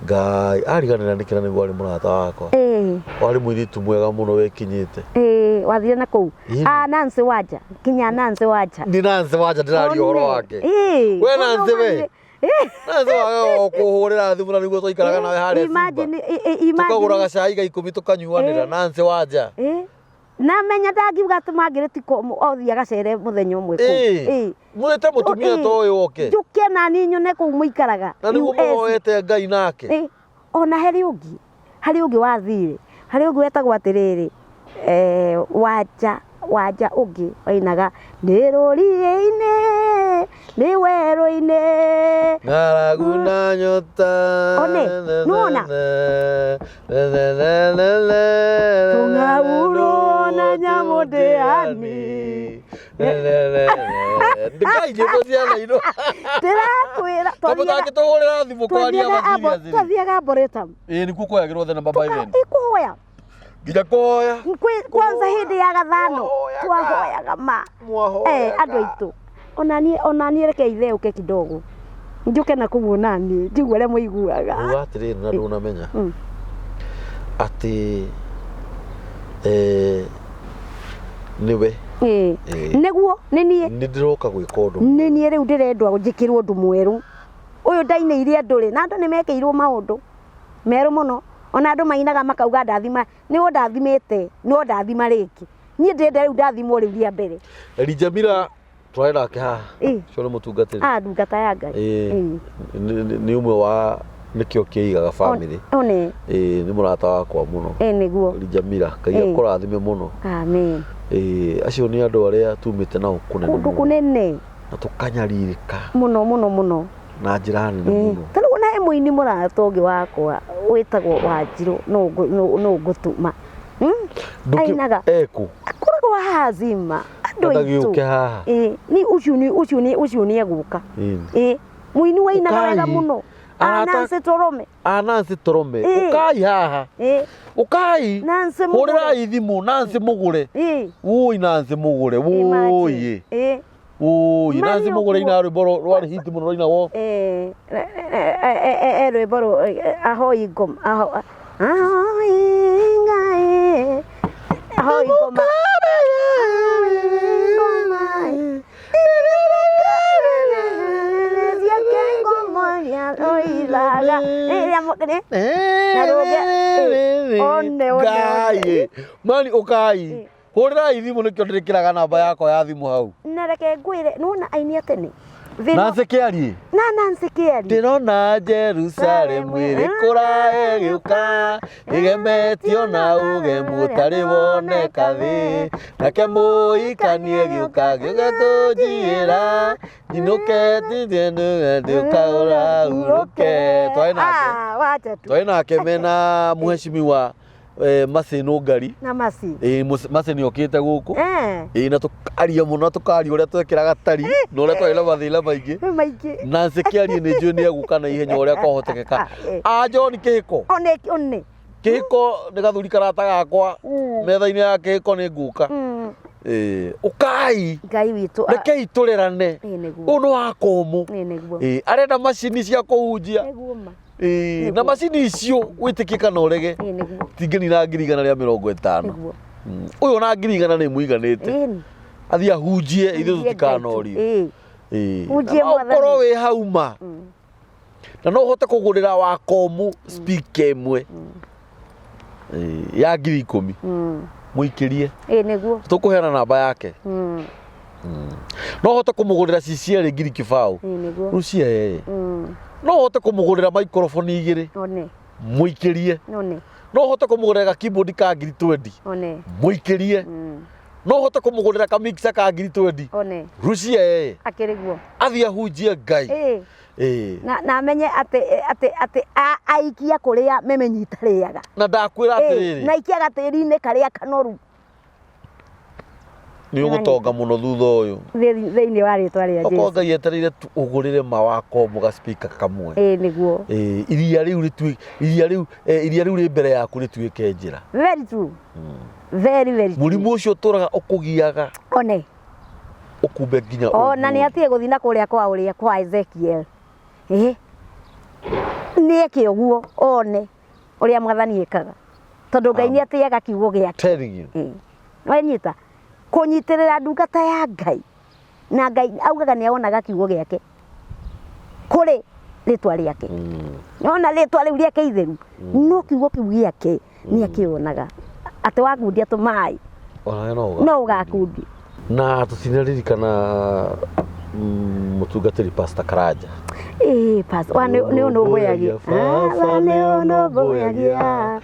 Ngai ariganĩra nĩkĩ na nĩguo arĩ mũrata wakwa. Ĩ. Warĩ mũirĩtu mwega mũno wekinyĩte. Ĩ wathire na kũu. Ĩ. Ah Nancy Wanja. Kinya Nancy Wanja. Nĩ Nancy Wanja ndĩraria ũhoro wake. Ĩ. We Nancy we. Ĩ. Nancy waga o kũhũrĩra thimũ na nĩguo twaikaraga nawe harĩa Simba. Imagine ĩ, ĩ, Tũkagũraga imagine. cai ga ikũmi tũkanyuanĩra Ĩ. Nancy Wanja. Ĩ. Na menya ndangiuga atĩ Margaret ko othiĩ agacere mũthenya ũmwe kũu. Ĩ. Ĩ. Mwĩte mũtumia Ĩ. ta ũyũ oke. Njũke nani nyone kũu mũikaraga. Na nĩguo US. mũhoete Ngai nake. Ĩ, ona harĩ ũngĩ harĩ ũngĩ wathire harĩ ũngĩ wetagwo atĩrĩrĩ eh, wanja wanja ũngĩ wainaga nĩ rũriĩ-inĩ nĩ werũ-inĩ Ng'aragu na nyota. One, nĩwona? Tũng'aurwo na nyamũ ndĩani. Ngai nyĩmbo ciana ino. Ndĩrakwĩra Kamũ tangĩtũhũrĩra thimũ kwaria ma serious. twathiaga Arboretum Ĩĩ nĩkuo kũoyagĩrwo thenema by then. ikuhoya Nginya kũhoya. Kwanza hĩndĩ ya gathano Mwahoyaga. twahoyaga ma Mwahoyaga. Eh, andũ aitũ onaniĩ onaniĩ reke itheuke kidogo njũke na kũu onaniĩ njigue ũrĩa mũiguaga. Uga atĩrĩrĩ na ndũnamenya atĩ nĩwe. Ĩĩ. Ĩĩ. Nĩguo nĩ niĩ. Nĩ ndĩroka gwĩka ũndũ. Nĩ niĩ rĩu ndĩrendwo njĩkĩrwo ũndũ mwerũ ũyũ ndainĩire andũ rĩ na andũ nĩ mekĩirwo maũndũ merũ mũno ona andũ mainaga makauga ndathima nĩwe ndathimĩte no ndathima rĩngĩ niĩ ndĩrenda rĩu ndathimwo rĩu rĩa mbere. Elijah Mira twarĩ nake haha. Ĩĩ. Ũcio nĩ mũtungatĩri. Ah, ndungata ya Ngai. Ĩĩ. Ĩĩ. Nĩ ũmwe wa nĩkĩo kĩigaga family. One. Ĩĩ nĩ mũrata wakwa mũno. Ĩĩ nĩguo. Elijah Mira Ngai Ĩĩ. akũrathime mũno. Amen. Ĩĩ acio nĩ andũ arĩa tumĩte nao kũnene Kũndũ mũno. kũnene Na tũkanyarirĩka mũno mũno mũno. na njĩra nene Ĩĩ. mũno. Ta rĩu ona he mũini mũrata ũngĩ wakwa wĩtagwo Wanjirũ no ngũtũma. Ainaga. Ekũ? Akoragwo haha Zima. Andũ aitũ. Ndagĩũke haha. Ĩĩ nĩ ũcio nĩ ũcio nĩ ũcio nĩ egũka. Ĩĩ. Ĩĩ mũini wainaga wega Ũkai. mũno. Arata- Nancy Torome. A Nancy Torome. Ĩĩ. Ũkai haha. Ĩĩ. Ũkai. Nancy Mũgũre. Hũrĩrai thimũ Nancy Mũgũre. Ĩĩ. Wũi Nancy Mũgũre. Wũi. Imagine. Ĩĩ. Wũi Nancy Mario Mũgũre kuo. ina rwĩmbo rwarĩ hit mũno rwainagwo. Eh, rwĩmbo ahoi ngoma ahoi ngai ahoi ngoma One, one, one. Ngai mani ũkai hũrĩrai thimũ nĩkĩo ndĩrĩkĩraga namba yakwa ya thimũ hau. Na reke ngwĩre nĩwona aini a tene Thĩna- Nancy Kĩarie. Na Nancy Kĩarie. Ndĩrona Jerusalemu ĩrĩ kũraya ĩgĩũka ĩgemetio na ũgemu ũtarĩ woneka thĩ nake mũhikania gĩũka gĩũka kũnjiyĩra nyinũke ndũkaũra urũke. Twarĩ nake. Ah, wacha tu. Twarĩ nake mena mheshimiwa Mercy Nũngari. Na Mercy. Ĩĩ Mercy nĩ okĩte gũkũ. Eh. Ĩĩ na tũkaria mũno tũkaria ũrĩa twekĩraga tari na ũrĩa twarĩ na mathĩna maingĩ. Maingĩ. Nancy Kĩarie nĩ njũĩ nĩ egũka na ihenya ũrĩa kwahotekeka. A John Kĩhĩko. One one. Kĩhĩko nĩ gathuri karata gakwa metha-inĩ ya kĩhĩko nĩ ngũka. Ĩĩ ũkai. Ngai witũ. Rekei tũrerane. Ĩĩ nĩguo. Ũyũ nĩ wa komũ. Ĩĩ nĩguo. Ĩĩ arenda macini cia kũhunjia. Nĩguo ma. Ĩĩ na macini icio wĩtĩkie kana ũrege. Ĩĩ nĩguo. Tingĩnina 150,000. Nĩguo. Ũyũ ona 100,000 nĩ mũiganĩte. Ĩni. Athiĩ ahunjie ithuĩ Hunjie Ngai tu. tũtikanorio. Ĩĩ. Ĩĩ. Hunjie Na no Mwathani. ũkorwo wĩ hau ma. Na no ũhote kũgũrĩra wakomu speaker ĩmwe. Ĩĩ, ya 10,000. Mũikĩrie. Ĩĩ nĩguo. Tũkũheana namba yake. No ũhote kũmũgũrĩra ciciarĩ 20,000. Ĩĩ nĩguo. Rucia yeye. No ũhote kũmũgũrĩra microphone igĩrĩ. One. Mũikĩrie. One. No ũhote kũmũgũrĩra ga keyboard ka 20,000. One. Mũikĩrie. No ũhote kũmũgũrĩra ka mixer ka 20,000. One. Rucia yeye. Akĩrĩ guo. Athiĩ ahunjie Ngai. Ĩĩ. Ĩĩ. Na amenye atĩ atĩ atĩ aikia kũrĩa memenyi itarĩaga. Na ndakwĩra Ĩĩ, atĩrĩrĩ. na aikia gatĩri-inĩ karĩa kanoru. Nĩ ũgũtonga mũno thutha ũyũ. Thĩinĩ wa rĩtwa rĩa Okorwo Jesu. Ngai etereire tu ũgũrĩre ma wakomu ga speaker kamwe. Ĩĩ nĩguo. Ĩĩ, iria rĩu rĩtui iria rĩu iria rĩu rĩ mbere yaku rĩtuĩke njĩra. Very true. Very very true. Mũrimũ ũcio ũtũraga ũkũgiaga. One. Ũkumbe nginya Ona nĩ ũmũthĩ. atige gũthiĩ na kũrĩa kwa ũrĩa kwa Ezekiel. Ĩĩ. Nĩ eke ũguo one ũrĩa Mwathani ekaga. Tondũ Ngai nĩ atĩaga kiugo gĩake. Telling you. Ĩĩ. Wanyita kũnyitĩrĩra ndungata ya Ngai na Ngai augaga nĩ aonaga kiugo gĩake kũrĩ rĩtwa rĩake. Nĩwona rĩtwa rĩu rĩake itheru no kiugo kĩu gĩake nĩ akĩonaga atĩ wakundia tũmaĩ Onawe no ũga. no ũgakundia. Na tũtinaririkana mũtungatĩri Pastor Karanja. Ĩĩ pastor wa nĩ ũnũmbũyagia. Baba nĩ ũnũmbũyagia.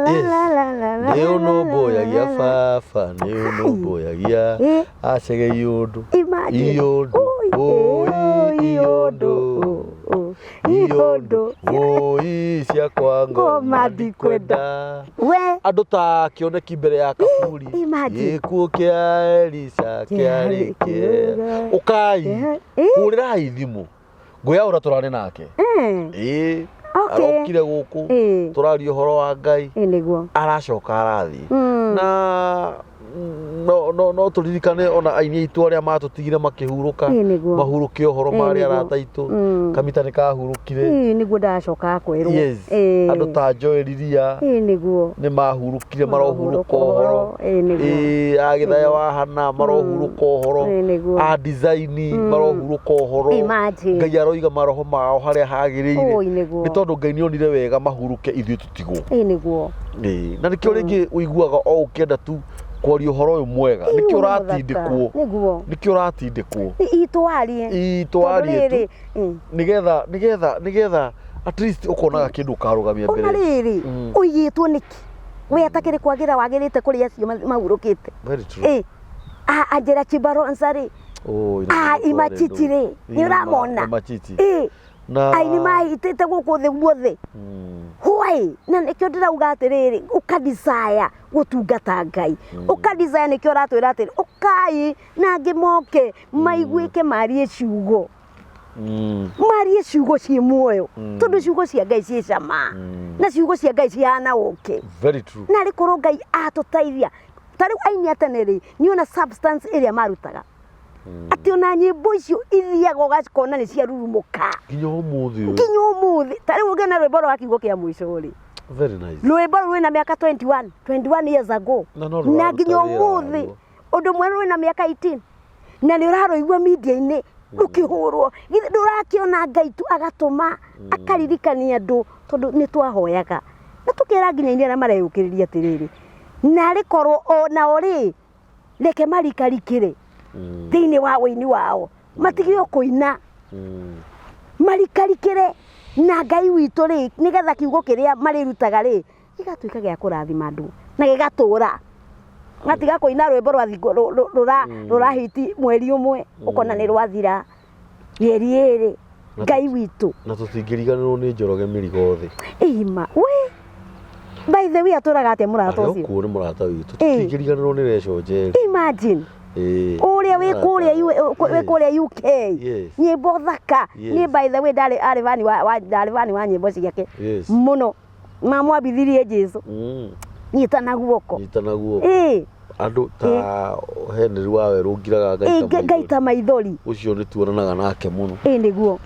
Nĩ ũnũmbũyagia baba nĩ ũnũmbũyagia. Ĩĩ. Acege iũndũ. Imagine. Iũndũ. Oi, Oi, oi, iũndũ. oi, Iũndũ. Oi ciakwa ngoma Ngoma ndikwenda. We Andũ ta kĩoneki mbere ya kaburi. Imagine. Gĩkuũ kĩa Elisha kĩarĩ kĩega. Ũkai. Ĩĩ. Hũrĩrai thimũ. Ngwĩyaũra tũrarĩ nake. Ĩĩ. Okay. Arokire gũkũ. Ĩĩ. Tũraria ũhoro wa Ngai. Ĩĩ nĩguo. Aracoka arathiĩ. Na no no no tũririkane ona aini aitũ arĩa matũtigire makĩhurũka. Ĩĩ nĩguo. Mahurũke ũhoro Ĩĩ marĩ nĩguo. arata aitũ. Kamita nĩ kahurũkire. Ĩĩ nĩguo ndacoka kwĩrwo. Yes. Ĩĩ. Andũ ta Joel Ria Ĩĩ nĩguo. nĩ mahurũkire marohurũka ũhoro. Ĩĩ nĩguo. Ĩĩ agĩthaya wa Hana marohurũka ũhoro. Ĩĩ nĩguo. A design marohurũka ũhoro. Imagine. Ngai aroiga maroho mao harĩa hagĩrĩire. Oi nĩguo. Nĩ tondũ Ngai nĩ onire wega mahurũke ithuĩ tũtigwo. Ĩĩ nĩguo. Ĩĩ, na nĩkĩo rĩngĩ ũiguaga o ũkĩenda tu kwaria ũhoro ũyũ mwega. Nĩkĩo ũratindĩkwo. Nĩguo. Nĩkĩo ũratindĩkwo. Itwarie. Ĩĩ, twarie tu. tu. Nĩgetha nĩgetha nĩgetha at least ũkonaga kĩndũ ũkarũgamia Ona mbere. rĩrĩ ũigĩtwo nĩkĩ? We atakĩrĩ kwagĩra wagĩrĩte kũrĩ acio mahurũkĩte. Very true. Ĩĩ. Angela Chibaronza rĩ. Oi, na A nĩ Imachichi rĩ. Nĩ ũramona? Imachichi. Ĩĩ. Na Aini mahitĩte gũkũ thĩ guothe. Why? Na nĩkĩo ndĩrauga atĩrĩrĩ, ũka desire gũtungata Ngai. Ũka desire nĩkĩo ũratwĩra atĩrĩ, ũkai na angĩ moke maiguĩke marie ciugo. Marie ciugo ciĩ muoyo. Tondũ ciugo cia Ngai ciĩ cama. Na ciugo cia Ngai cihana ũkĩ. Very true. Na arĩ korwo Ngai atũteithia. Ta rĩu aini a tene rĩ, nĩ ona substance ĩrĩa marutaga. Atĩ ona nyĩmbo icio ithiaga ũgakona nĩ ciarurumũka. Nginya ũmũthĩ ũyũ. Nginya ũmũthĩ. Ta rĩu ũngĩona rwĩmbo rwa kiugo kĩa mũico rĩ. Very nice. Rwĩmbo rũu rwĩna mĩaka 21 years ago. Na no Na rũraruta nginya wĩra ũmũthĩ. waruo. Ũndũ mwerũ rwĩna mĩaka 18. Na nĩ ũrarũigua media-inĩ rũkĩhũrwo. Githĩ ndũrakĩona Ngai tu agatũma akaririkania andũ tondũ nĩ twahoyaga. Na tũkera nginya inyuĩ arĩa mareyũkĩrĩria atĩrĩrĩ. Narĩ korwo onao rĩ, reke marikarikĩre thĩinĩ wa ũini wao. Matige o kũina. Marikarikĩre na Ngai witũ rĩ, nĩgetha kiugo kĩrĩa marĩrutaga rĩ, gĩgatuĩka gĩa kũrathima andũ na gĩgatũra. Matiga kũina rwĩmbo rũrahiti mweri ũmwe ũkona nĩ rwathira mĩeri ĩrĩ. Ngai witũ. Na tũtingĩriganĩrwo nĩ Njoroge mĩrigo thĩ. Ima, we. By the way atũraga atĩa mũrata Arĩ ũcio? okuo nĩ mũrata witũ. Ĩĩ. Tũtingĩriganĩrwo nĩ Recho Njeri. Imagine. Ĩĩ. Ũrĩa wĩ kũrĩa wĩ kũrĩa UK. Yes. Nyĩmbo thaka. Yes. Niĩ by the way ndarĩ arĩ bani wa ndarĩ bani wa nyĩmbo ciake. Yes. Mũno. Mamwambithirie Jesu. Nyitana guoko. Nyitana guoko. Ĩĩ. Andũ ta Henry wa Werũ ngiraga Ĩĩ, ngaita ngaita maithori. Ũcio nĩ tuonanaga nake mũno. Ĩĩ nĩguo.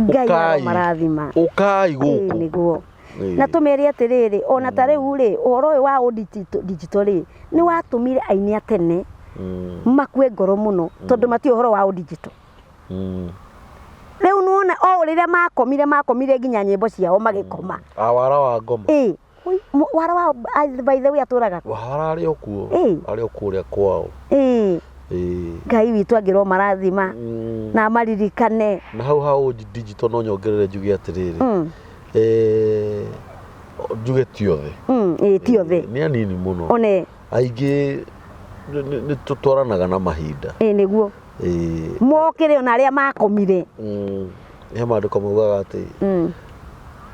Ngai Ũkai. aromarathima. Ũkai Ĩĩ gũkũ. nĩguo. Na tũmere atĩrĩrĩ, ona ta rĩu rĩ, ũhoro ũyũ wa digital rĩ, nĩ watũmire aini a tene makue ngoro mũno, tondũ matiũĩ ũhoro wa digital. Rĩu nĩwona o rĩrĩa makomire, makomire nginya nyĩmbo ciao magĩkoma. Awara wa ngoma. Ĩ wara wa, by the way, atũraga kũ? Wahara arĩ o kuo. Ĩ. Arĩ o kũrĩa kwao. Ĩ. Ĩ. Ngai witũ angĩrwo marathima na amaririkane. Na hau ha digital no nyongerere njuge atĩrĩrĩ, njuge ti othe. Ĩ ti othe. Nĩ anini mũno. One. Aingĩ nĩ tũtwaranaga na mahinda. Ĩ nĩguo. Ĩ. Mokĩre ona arĩa makomire. He maandĩko maugaga atĩ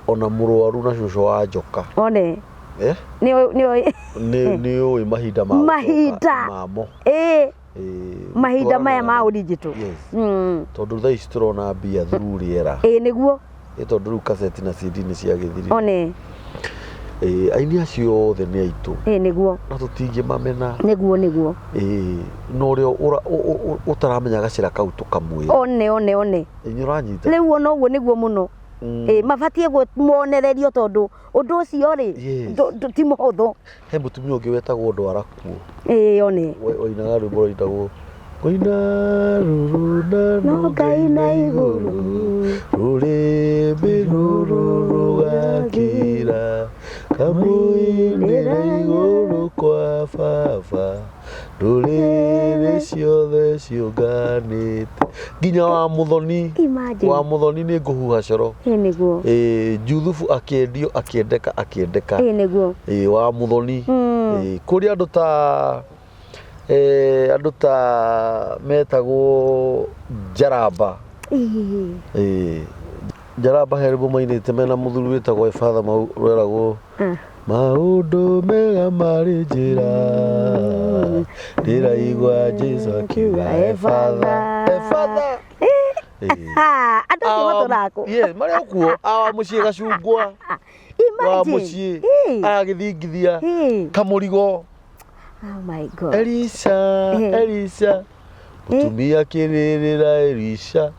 ona mũrwaru na cũcũ wa njoka. One. Eh? Nĩ nĩ Nĩ ũĩ mahinda ma gũcoka Mahinda. mamo. Ĩ. Ĩ, Mahinda maya ma tũtwaranaga digital. Yes. Tondũ thaa ici tũrona mbia through rĩera. Ĩ nĩguo. Ĩ tondũ rĩu kaseti na CD nĩ ciagĩthirire. One. Ĩ aini acio othe nĩ aitũ. Ĩ nĩguo. Na tũtingĩmamena. Nĩguo nĩguo. Ĩ na ũrĩa ũtaramenya gacĩra kau tũkamwĩra. One one one. Ĩ nĩ ũranyita? Rĩu ona ũguo nĩguo mũno. Ĩ mabatiĩ monererio tondũ ũndũ ũcio rĩ, ti mũhũthũ. He mũtumia ũngĩ wetagwo Ndwara Kuo. Ĩ one. Wainaga rwĩmbo rwaitagwo Ngũina rũrũ na No Ngai na igũrũ, rũrĩmĩ rũrũ rũgakira, kamũinĩra igũrũ kwa baba, ndũrĩrĩ ciothe ciũnganĩte. Nginya wa Mũthoni. Imagine. Wa Mũthoni nĩ ngũhuha coro. Ĩ nĩguo. Ĩ Juthubu akĩendio akĩendeka akĩendeka. Ĩ nĩguo. Ĩ wa Mũthoni. Ĩ kũrĩ andũ ta andũ ta metagwo Njaramba. Ĩ. Njaramba he rwĩmbo mainĩte mena mũthuri wĩtagwo Efatha rweragwo maũndũ mega marĩ njĩra, ndĩraigua Jesũ akiuga Efatha, Efatha. Andũ acio matũraga kũ? Yes, marĩ o kuo. Awa mũciĩ Gacungwa. Wa Imagine. mũciĩ agagĩthingithia Kamũrigo. Oh my God. Elisha, Elisha. Mũtumia akĩrĩrĩra Elisha.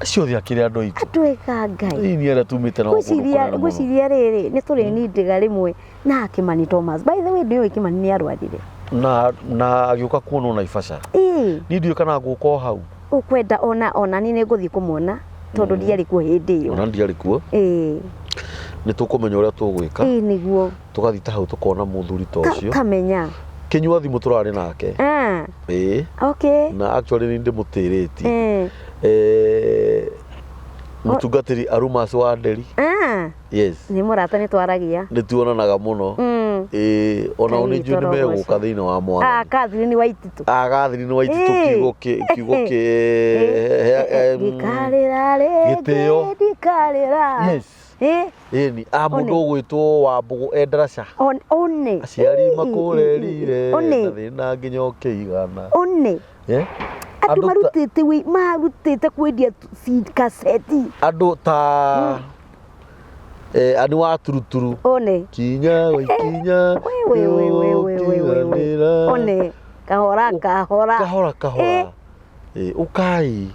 Acio othe akĩrĩ andũ aitũ. Andũ ega Ngai. Ĩĩ nĩ arĩa tumĩte nao kũndũ Ngwĩciria kũnene mũno. Ngwĩciria rĩrĩ nĩ tũrĩnindiga rĩmwe na Kimani Thomas. By the way, ndĩũĩ Kimani nĩ arwarire. Na agĩũka kuonwo Naivasha. Ĩĩ. Niĩ ndiũĩ kana ngũka o hau. Ũkwenda ona niĩ nĩ ngũthiĩ kũmuona tondũ ndiarĩ kuo hĩndĩ ĩyo. Ona ndiarĩ kuo. Ĩĩ. Nĩ tũkũmenya ũrĩa tũgwĩka. Ĩĩ nĩguo. Tũgathiĩ ta hau tũkona mũthuri ta ũcio. Kamenya. Kĩnyua thimũ tũrarĩ nake. Ĩĩ. Okay. Na actually nĩ ndĩmũtĩrĩtie. Mũtungatĩri Arumas wa Nderi. Yes. Nĩ mũrata nĩ twaragia. Nĩ tuonanaga mũno. Ĩĩ ona nĩ njũĩ nĩ megũka thĩinĩ wa mwathani. Catherine wa Ititũ. Catherine wa Ititũ kiugo kĩ Ndikarĩra rĩngĩ, gĩtĩo. Ndikarĩra. Yes. Ĩni a mũndũ ũgwĩtwo Wambũgũ Endraca. One. Aciari makũrerire One. na thĩna nginya ũkĩigana. One. Andũ marutĩte marutĩte kwendia kaseti. Andũ ta ani wa turuturu. One. Kinya gũikinya. We. One. Kahora kahora. Kahora kahora. Ũkai.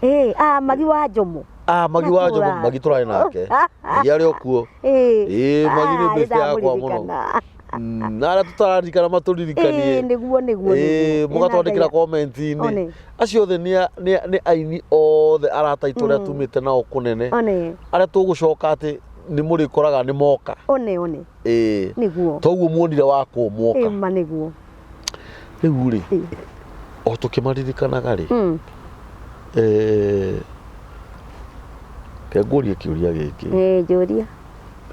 Magi wa Njomo. Magi wa Njomo, Magi tũrarĩ nake. Magi arĩ o kuo. Magi nĩ best yakwa mũno. Na arĩa tũtararirikana matũririkanie. Nĩguo nĩguo. Mũgatwandĩkĩra comment-inĩ. Acio othe nĩ aini othe arata aitũ arĩa tumĩte nao kũnene. Arĩa tũgũcoka atĩ nĩ mũrĩkoraga nĩ moka. One one. Nĩguo. Toguo muonire wakwo moka. Ĩma nĩguo. Rĩu rĩ, o tũkĩmaririkanaga rĩ, ke ngũrie kĩũria gĩkĩ. Njũria.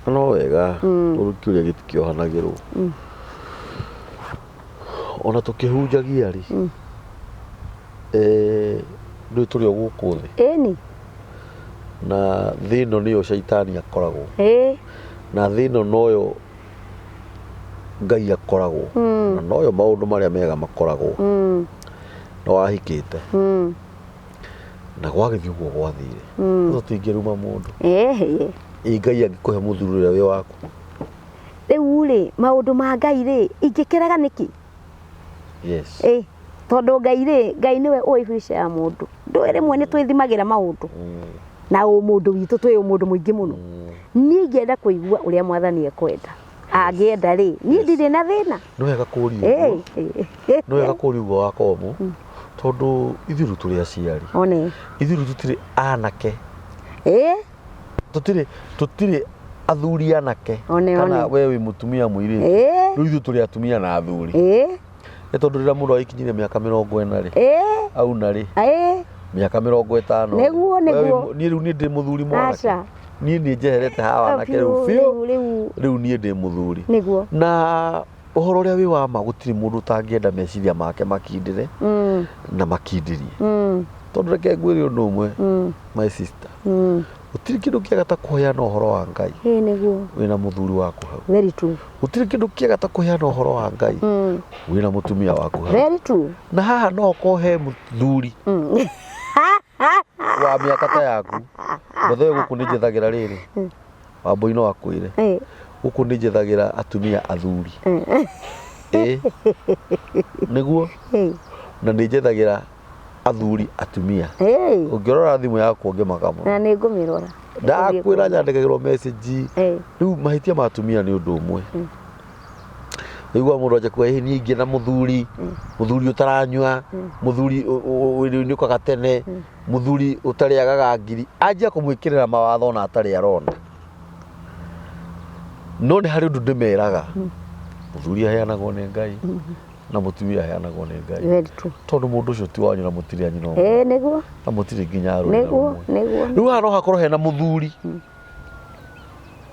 No wega, tondũ kĩũria gĩtikĩohanagĩrwo. Ona tũkĩhunjagia rĩ, ndũĩ tũrĩ o gũkũ thĩ. Ĩni. Na thĩ ĩno nĩyo caitani akoragwo. Na thĩ ĩno noyo Ngai akoragwo. Na noyo maũndũ marĩa mega makoragwo. Na wahikĩte. Na gwagĩthiĩ ũguo gwathire. Tũtingĩruma mũndũ. Ĩ Ngai angĩkũhe mũthuri ũrĩa wĩ waku. Rĩu rĩ, maũndũ ma Ngai rĩ, ingĩkĩrega nĩkĩ? Yes. Tondũ Ngai rĩ, Ngai nĩwe ũĩ future ya mũndũ. Ndũĩ rĩmwe nĩ twĩthimagĩra maũndũ. Na ũmũndũ witũ twĩ ũmũndũ mũingĩ mũno. Niĩ ingĩenda kũigua ũrĩa mwathani ekwenda. Angĩenda rĩ, niĩ ndirĩ na thĩna. Nĩ wega kũria ũguo. Nĩ wega kũria ũguo wa Komũ, tondũ ithuĩ rĩu tũrĩ aciari. One. Ithuĩ rĩu tũtirĩ anake. Tũtirĩ athuri anake. One, Kana one. we wĩ mũtumia mũirĩtu. Rĩu ithuĩ tũrĩ atumia na athuri. Nĩ tondũ rĩrĩa mũndũ agĩkinyire mĩaka 40 rĩ, auna rĩ, mĩaka 50 rĩ, Nĩguo, we wĩ nĩguo. niĩ rĩu niĩ ndĩ mũthuri mwanake. Aca. Niĩ nĩ njeherete haha wanake rĩu biũ. Rĩu. Rĩu niĩ ndĩ mũthuri. Nĩguo. Na ũhoro ũrĩa wĩ wa ma gũtirĩ mũndũ ũtangĩenda meciria make makindĩre na makindĩrie. Tondũ reke ngwĩre ũndũ ũmwe, my sister, gũtirĩ kĩndũ kĩega ta kũheana ũhoro wa Ngai Ĩĩ nĩguo. wĩna mũthuri waku hau. Very true. Gũtirĩ kĩndũ kĩega ta kũheana ũhoro wa Ngai wĩna mũtumia waku hau. Very true. Na haha no ũkorwo he mũthuri wa mĩaka ta yaku. Mũthee gũkũ nĩ njethagĩra rĩrĩ, Wambũi no akwĩre, gũkũ nĩ njethagĩra atumia athuri. Ĩĩ nĩguo. Na nĩ njethagĩra athuri atumia. Ũngĩrora thimũ yakwa ũngĩmaka mũno. Na nĩ ngũmĩrora. Ndakwĩra nyandĩkagĩrwo message. Rĩu mahĩtia ma atumia nĩ ũndũ ũmwe. Ũiguaga mũndũ anjia kuga, ĩ niĩ ingĩenda mũthuri, mũthuri ũtaranyua, mũthuri ũinũkaga tene, mũthuri ũtarĩagaga ngiri. Anjia kũmwĩkĩrĩra mawatho ona atarĩ arona. No nĩ harĩ ũndũ ndĩmeraga, mũthuri aheanagwo nĩ Ngai na mũtumia aheanagwo nĩ Ngai. Very true. Tondũ mũndũ ũcio ti wanyu na mũtirĩ a nyina ũmwe. Ĩĩ nĩguo. Na mũtirĩ nginya a rũrĩrĩ Nĩguo, rũmwe. nĩguo. Rĩu haha no hakorwo hena mũthuri.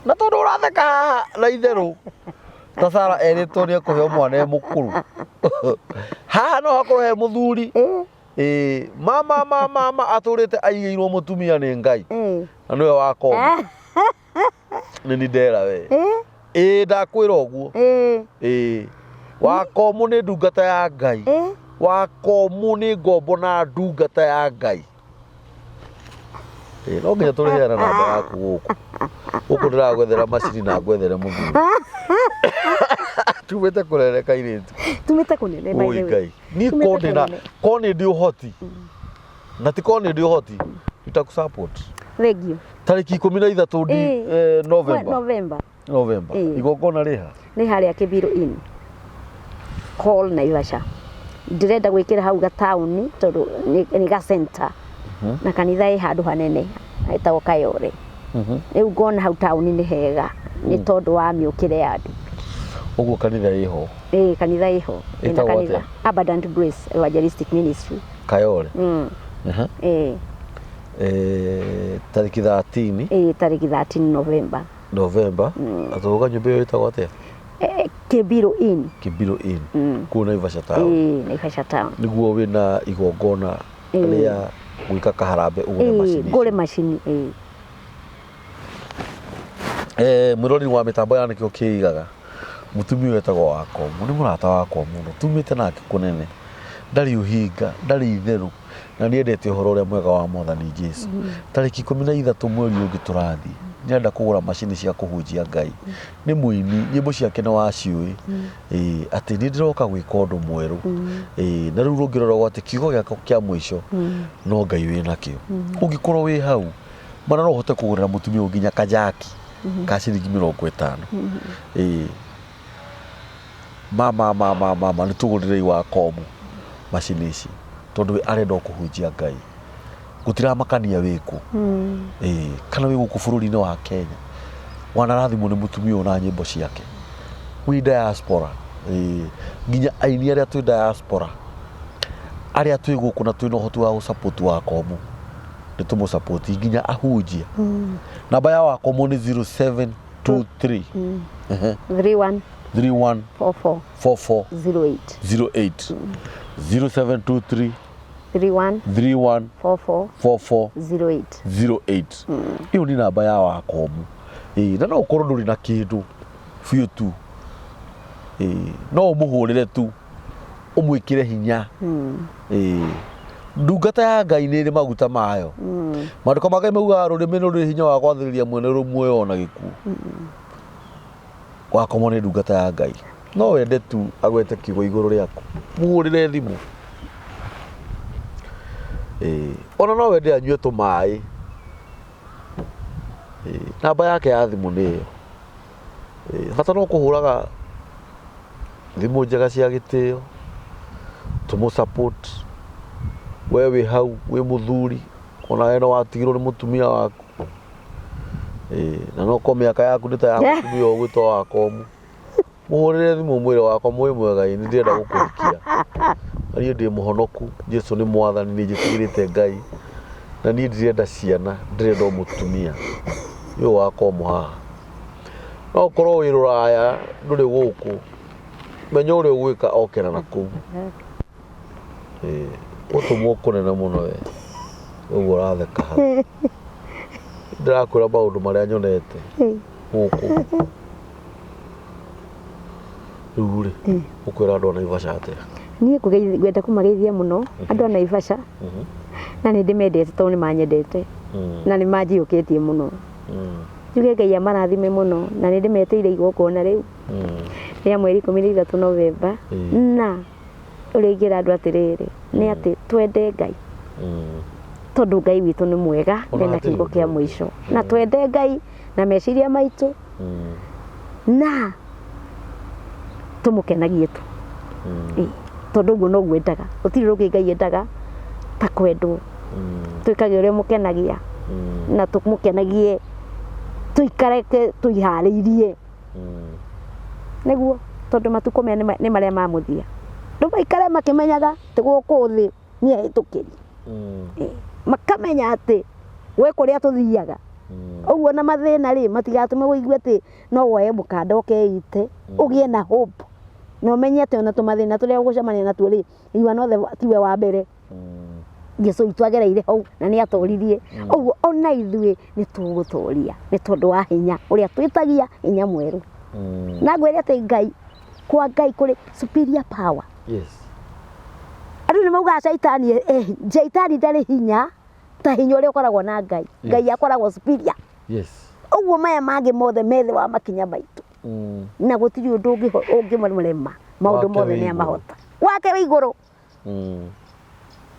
Na tondũ ũratheka haha na itherũ ta Sara erĩtwo nĩ ekũheo mwana e mũkũrũ. Haha no hakorwo he mũthuri. Ĩĩ mama mama mama atũrĩte aigĩirwo mũtumia nĩ Ngai. Na nĩwe wa Komũ. Nĩ ni ndera we. Ĩĩ ndakwĩra ũguo. Ĩĩ wa Komũ nĩ ndungata ya Ngai. Wa Komũ nĩ ngombo na ndungata ya Ngai. Ĩĩ no nginya tũrĩheana namba yaku gũkũ. Gũkũ ndĩragwethera macini na ngwethere mũthuri. Tumĩte kũnene kairĩtu. Tumĩte kũnene by Oi the way. Ngai. Niĩ Tumĩte ko ndĩna kũnene. ko nĩ ndĩ ũhoti. Na ti ko nĩ ndĩ ũhoti. Nitakusupport. Thank you. Tarĩki 13 ndi November. November. November. Igongona rĩha? Nĩ harĩa Kĩbirũ Inn. Hall Naivasha. Ndĩrenda gwĩkĩra hau gataũni tondũ nĩ ga center. Na kanitha ĩ handũ hanene hetagwo Kayore. Rĩu ngona hau taũni nĩ hega nĩ tondũ wa mĩũkĩre ya andũ. Ũguo kanitha ĩho? Ĩĩ kanitha ĩho. Ĩna Ĩtagwo kanitha. atĩa? Abundant Grace Evangelistic Ministry. Kayore. Ĩĩ. Tarĩki 13. Ĩĩ tarĩki 13 November. November. Atũgũka nyũmba ĩyo ĩtagwo atĩa? Kĩbirũ Inn. Kĩbirũ Inn. Kũu Naivasha town. Ĩĩ Naivasha town. Nĩguo wĩna igongona rĩa gwĩka kaharambe ũgũre macini. Ngũre macini ĩĩ. Mwĩroreri wa mĩtambo ya nĩkĩo kĩigaga mũtumia ũyũ etagwo wa Komũ nĩ mũrata wakwa mũno tumĩte nake kũnene ndarĩ ũhinga ndarĩ itherũ na nĩendete ũhoro ũrĩa mwega wa mwathani Jesu. Tarĩki 13 mweri ũngĩ tũrathiĩ nĩarenda kũgũra macini cia kũhunjia Ngai. Nĩ mũini nyĩmbo ciake nĩ waciũĩ. Ĩĩ atĩ nĩ ndĩroka gwĩka ũndũ mwerũ. Ĩĩ na rĩu rũngĩrora ũguo atĩ kiugo gĩakwa kĩa mũico no Ngai wĩnakĩo. Ũngĩkorwo wĩ hau mana no ũhote kũgũrĩra mũtumia ũyũ nginya kajaki ka ciringi 50. Ĩĩ mama mama mama nĩ tũgũrĩrei wa Komũ macini ici tondũ we arenda o kũhunjia Ngai. Gũtiramakania wĩkũ. Ĩĩ kana wĩ gũkũ bũrũri-inĩ wa Kenya wanarathimwo nĩ mũtumia ũyũ na nyĩmbo ciake. Wĩ diaspora. Ĩĩ nginya aini arĩa twĩ diaspora arĩa twĩ gũkũ na twĩna ũhoti wa gũ-support wa Komũ nĩ tũmũ-support nginya ahunjia. Namba ya wa Komũ nĩ 0723 31 31 44 44 08. 08 0723 31 31 44 44 08. 08. Ĩyo nĩ namba ya wa Komũ. Ĩĩ na no ũkorwo ndũrĩ na kĩndũ biũ tu. Ĩĩ no ũmũhũrĩre tu ũmwĩkĩre hinya. Ĩĩ ndungata ya Ngai nĩ ĩrĩ maguta mayo. Maandĩko ma Ngai maugaga rũrĩmĩ nĩ rũrĩ hinya wa gwathĩrĩria mwene muoyo ona gĩkuũ. Wa Komũ nĩ ndungata ya Ngai. No wende tu agwete kiugo igũrũ rĩaku. Mũhũrĩre thimũ. Ĩĩ ona no wende anyue tũmaĩ. Namba yake ya thimũ nĩ ĩyo. Bata no kũhũraga thimũ njega cia gĩtĩo, tũmũ support. We wĩ hau wĩ mũthuri, ona we no watigirwo nĩ mũtumia waku. Na no korwo mĩaka yaku nĩ ta ya mũtumia ũgwĩtwo Wakomu. Mũhũrĩre thimũ ũmwĩre Wakomu wĩ mwega ĩ, nĩ ndĩrenda gũkũhikia. Na niĩ ndĩ mũhonoku, Jesũ nĩ mwathani, nĩ njĩtigĩrĩte Ngai. Na niĩ ndirenda ciana, ndĩrenda o mũtumia. Nĩ ũyũ Wakomu haha. No ũkorwo wĩ rũraya ndũrĩ gũkũ, menya ũrĩa ũgwĩka okera na kũu. Gũtũmwo kũnene mũno we, ũguo ũratheka hau. Ndĩrakwĩra maũndũ marĩa nyonete gũkũ. Rĩu rĩ, ũkwĩra andũ a Naivasha atĩa? Niĩ ngwenda kũmageithia mũno andũ a Naivasha na nĩ ndĩmendete tondũ nĩ manyendete na nĩ manjiyũkĩtie mũno. Njuge Ngai amarathime mũno na nĩ ndĩmetĩire igongona rĩu rĩa mweri 13 Novemba na ũrĩa ingĩra andũ atĩrĩrĩ nĩ atĩ twende Ngai tondũ Ngai witũ nĩ mwega Ona ena hatirĩ kiugo ũndũ kĩa ũngĩ. mũico na twende Ngai na meciria maitũ na tũmũkenagie tu. Tondũ ũguo noguo endaga, gũtirĩ ũndũ ũngĩ Ngai endaga ta kwendwo. Twĩkage ũrĩa ũmũkenagia na tũmũkenagie tũikarĩte twĩharĩirie nĩguo tondũ matukũ maya nĩ marĩa ma mũthia. Andũ maikare makĩmenyaga atĩ gũkũ thĩ nĩ ahĩtũkĩri. Makamenya atĩ gwĩ kũrĩa tũthiaga. Ũguo na mathĩna rĩ matigatũme ũigue atĩ no woe mũkanda ũkeite, ũgĩe na hope na ũmenye atĩ ona tũmathĩna tũrĩa ũgũcemania natuo rĩ, you are not the, tiwe wa mbere. Jesu witũ agereire hau na nĩ atoririe. Ũguo ona ithuĩ nĩ tũgũtoria nĩ tondũ wa hinya ũrĩa twĩtagia hinya mwerũ. Na ngwĩre atĩ Ngai, kwa Ngai kũrĩ superior power. Yes. Andũ nĩ maugaga caitani, caitani ndarĩ hinya ta hinya ũrĩa ũkoragwo na Ngai. Ngai akoragwo superior. Yes. Ũguo maya mangĩ mothe me thĩ wa makinya maitũ. Na gũtirĩ ũndũ ũngĩmũrema, maũndũ Wake mothe wĩ nĩ igũrũ. amahota. Wake wĩ igũrũ.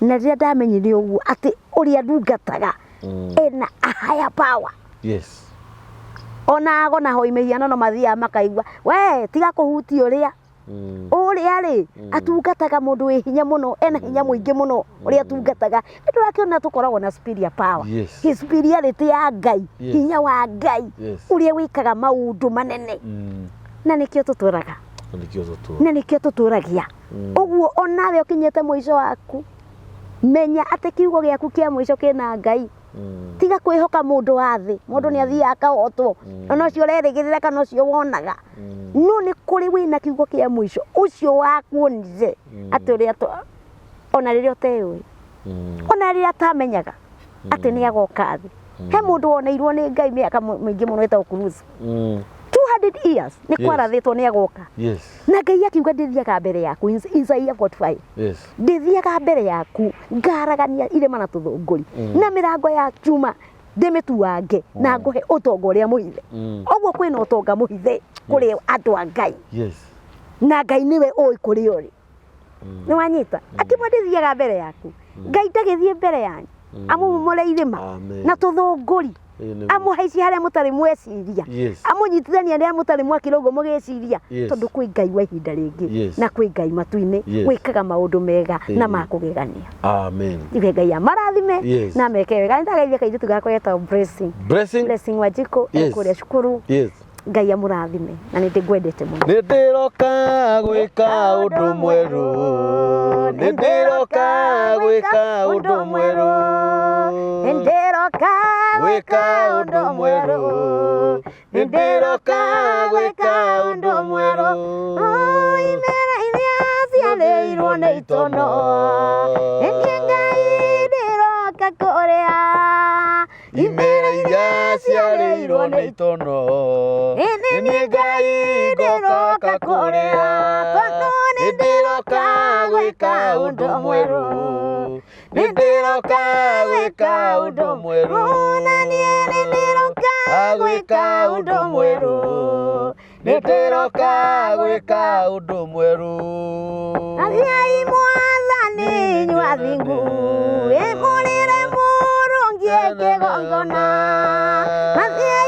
Na rĩrĩa ndamenyire ũguo atĩ ũrĩa ndungataga ena a higher power. Yes. Ona ago na hoi mĩhianano mathiaga makaigua, we tiga kũhutia ũrĩa. Ũrĩa rĩ, atungataga mũndũ wĩ hinya mũno, ena hinya mũingĩ mũno ũrĩa atungataga. Nĩ tũrakĩona tũkoragwo na superior power. Yes. His superiority ya Ngai, Yes. hinya wa Ngai, Yes. ũrĩa wĩkaga maũndũ manene. Na nĩkĩo tũtũraga. Na nĩkĩo tũtũraga. Na nĩkĩo tũtũragia. Ũguo onawe ũkinyĩte mũico waku, menya atĩ kiugo gĩaku kĩa mũico kĩna Ngai. Tiga kwĩhoka mũndũ wa thĩ, mũndũ nĩ athiaga akahotwo, ona ũcio ũrerĩgĩrĩra kana ũcio wonaga. No nĩ kũrĩ wĩna kiugo kĩa mũico, ũcio wakuonire atĩ ũrĩa ona rĩrĩa ũteũĩ, ona rĩrĩa atamenyaga atĩ nĩ agoka thĩ. He mũndũ woneirwo nĩ Ngai mĩaka mĩingĩ mũno ĩtagwo Kurusu. 200 years nĩ kwarathĩtwo nĩ agoka. Yes. Na Ngai akiuga ndĩthiaga mbere yaku, Isaiah 45. Yes. Ndĩthiaga mbere yaku ngaragania irĩma na tũthũngũri na mĩrango ya chuma ndĩmĩtuange na ngũhe ũtonga ũrĩa mũhithe. Ũguo kwĩna ũtonga mũhithe kũrĩ andũ a Ngai. Yes. Na Ngai nĩwe ũĩ kũrĩa ũrĩ. Nĩ wanyita? Akĩmwe ndĩthiaga mbere yaku. Ngai ndagĩthiĩ mbere yanyu. Amũmomore irĩma Amen. na tũthũngũri. Amũhaicie harĩa mũtarĩ mweciria. Yes. Amũnyitithanie harĩa mũtarĩ mwakĩra ũguo mũgĩciria. Yes. Tondũ kwĩ Ngai wa ihinda rĩngĩ. Yes. Na kwĩ Ngai matu-inĩ Yes. wĩkaga maũndũ mega na Ĩĩ. ma kũgegania. Amen. Iwe Ngai amarathime Yes. na meke wega. Nĩndagaithia kairĩtu gakwa getagwo Blessing. Blessing. Blessing Wanjikũ Yes. ekũrĩa cukuru. Yes. Ngai amũrathime na nĩ ndĩngwendete mũno. Nĩ ndĩroka gwĩka ũndũ mwerũ. Nĩ ndĩroka gwĩka ũndũ mwerũ. Nĩ ndĩroka Gwĩka ũndũ mwerũ. Nĩ ndĩroka gwĩka ũndũ mwerũ. Imera iria ciarĩirwo nĩ itono. Nĩ niĩ Ngai ndĩroka kũrĩa. Imera iria ciarĩirwo nĩ itono. Nĩ niĩ Ngai ngoka kũrĩa. Nĩ ndĩroka gwĩka ũndũ mwerũ. Nĩ ndĩroka gwĩka ũndũ mwerũ. Na niĩ nĩ ndĩroka Gwĩka ũndũ mwerũ. Nĩ ndĩroka gwĩka ũndũ mwerũ. Athiai mwathani inyuĩ athingu, ĩmũrĩre mũrũngie kĩgongona. Athiai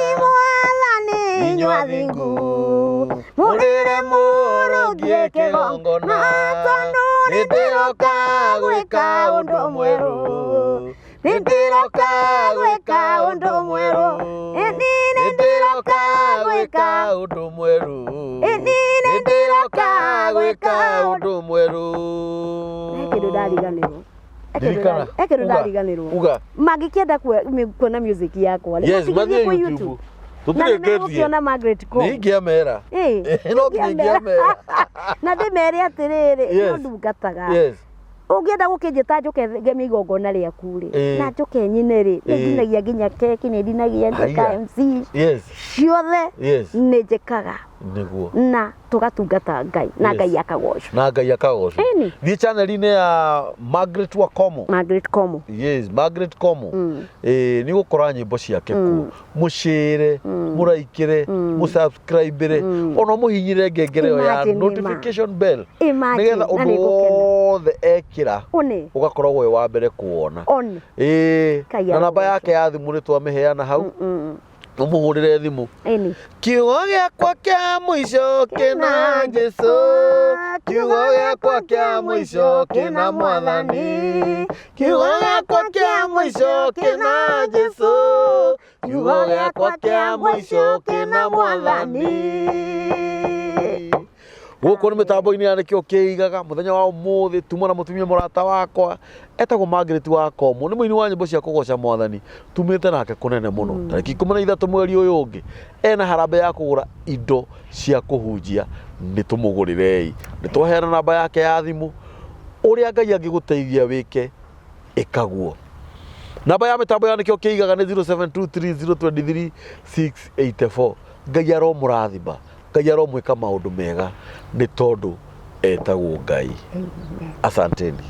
Igongona Tondũ nĩ ndĩroka gwĩka ũndũ mwerũ, nĩ ndĩroka gwĩka ũndũ mwerũ, Ĩni nĩ ndĩroka gwĩka ũndũ mwerũ, Ĩni nĩ ndĩroka gwĩka ũndũ mwerũ. He kĩndũ ndariganĩrwo. He kĩndũ Ririkana. he kĩndũ Uga. ndariganĩrwo. Uga. Mangĩkĩenda kuona music yakwa rĩ, Yes, matigĩthiĩ mathiĩ kwĩ YouTube. Na Tũtirĩ nĩ megũkĩona Margaret Kom. Nĩ ingĩamera. Ĩĩ, No nginya ingĩamera. Na ndĩmere atĩrĩrĩ, Yes. no ndungataga. Yes. Ũngĩenda gũkĩnjĩta njoke ngemie igongona rĩaku rĩ, Ĩĩ. na njoke nyine rĩ, nĩ Ĩĩ. ndinagia nginya keki, nĩ ndinagia nduka Haiya. MC, Yes. ciothe Yes. nĩ njĩkaga Nĩguo. na tũgatungata Ngai na Yes. Ngai akagocwo. Na Ngai akagocwo. Ĩni. Thiĩ channel-inĩ ya Margaret Wakomo. Margaret Komo. Yes, Margaret Komo. Eh, nĩ gũkora nyĩmbo ciake kuo. Mũcĩre, mũraikĩre, mũsubscribe-re, ona mũhinyĩre ngengere ĩyo ya Imagine, ma. notification bell. Imagine, Nĩgetha na ũndũ nĩngũkena. wothe ekĩra One. ũgakoragwo wĩ wa mbere kuwona. One. Ĩĩ, Ngai na namba arogocwo. yake ya thimũ nĩ twamĩheana hau, ũmũhũrĩre thimũ. Ĩni. Kiugo gĩakwa kĩa mũico kĩna Jesũ, kiugo gĩakwa kĩa mũico kĩna Mwathani, kiugo gĩakwa kĩa mũico kĩna Jesũ, kiugo gĩakwa kĩa mũico kĩna Mwathani. Gũkũ nĩ mĩtambo-inĩ ya nĩkĩo kĩigaga mũthenya wa ũmũthĩ tuma na mũtumia mũrata wakwa etagwo Margaret wa Komo, nĩ mũini wa nyĩmbo cia kũgoca Mwathani, tumĩte nake kũnene mũno. Tarĩki 13 mweri ũyũ ũngĩ ena harambee ya kũgũra indo cia kũhunjia, nĩ tũmũgũrĩrei. Nĩ twaheana namba yake ya thimũ, ũrĩa Ngai angĩgũteithia wĩke ĩkaguo. Namba ya mĩtambo ya nĩkĩo kĩigaga nĩ 0723023684. Ngai aromũrathima, Ngai aromwĩka maũndũ mega nĩ tondũ etagwo Ngai. Asanteni.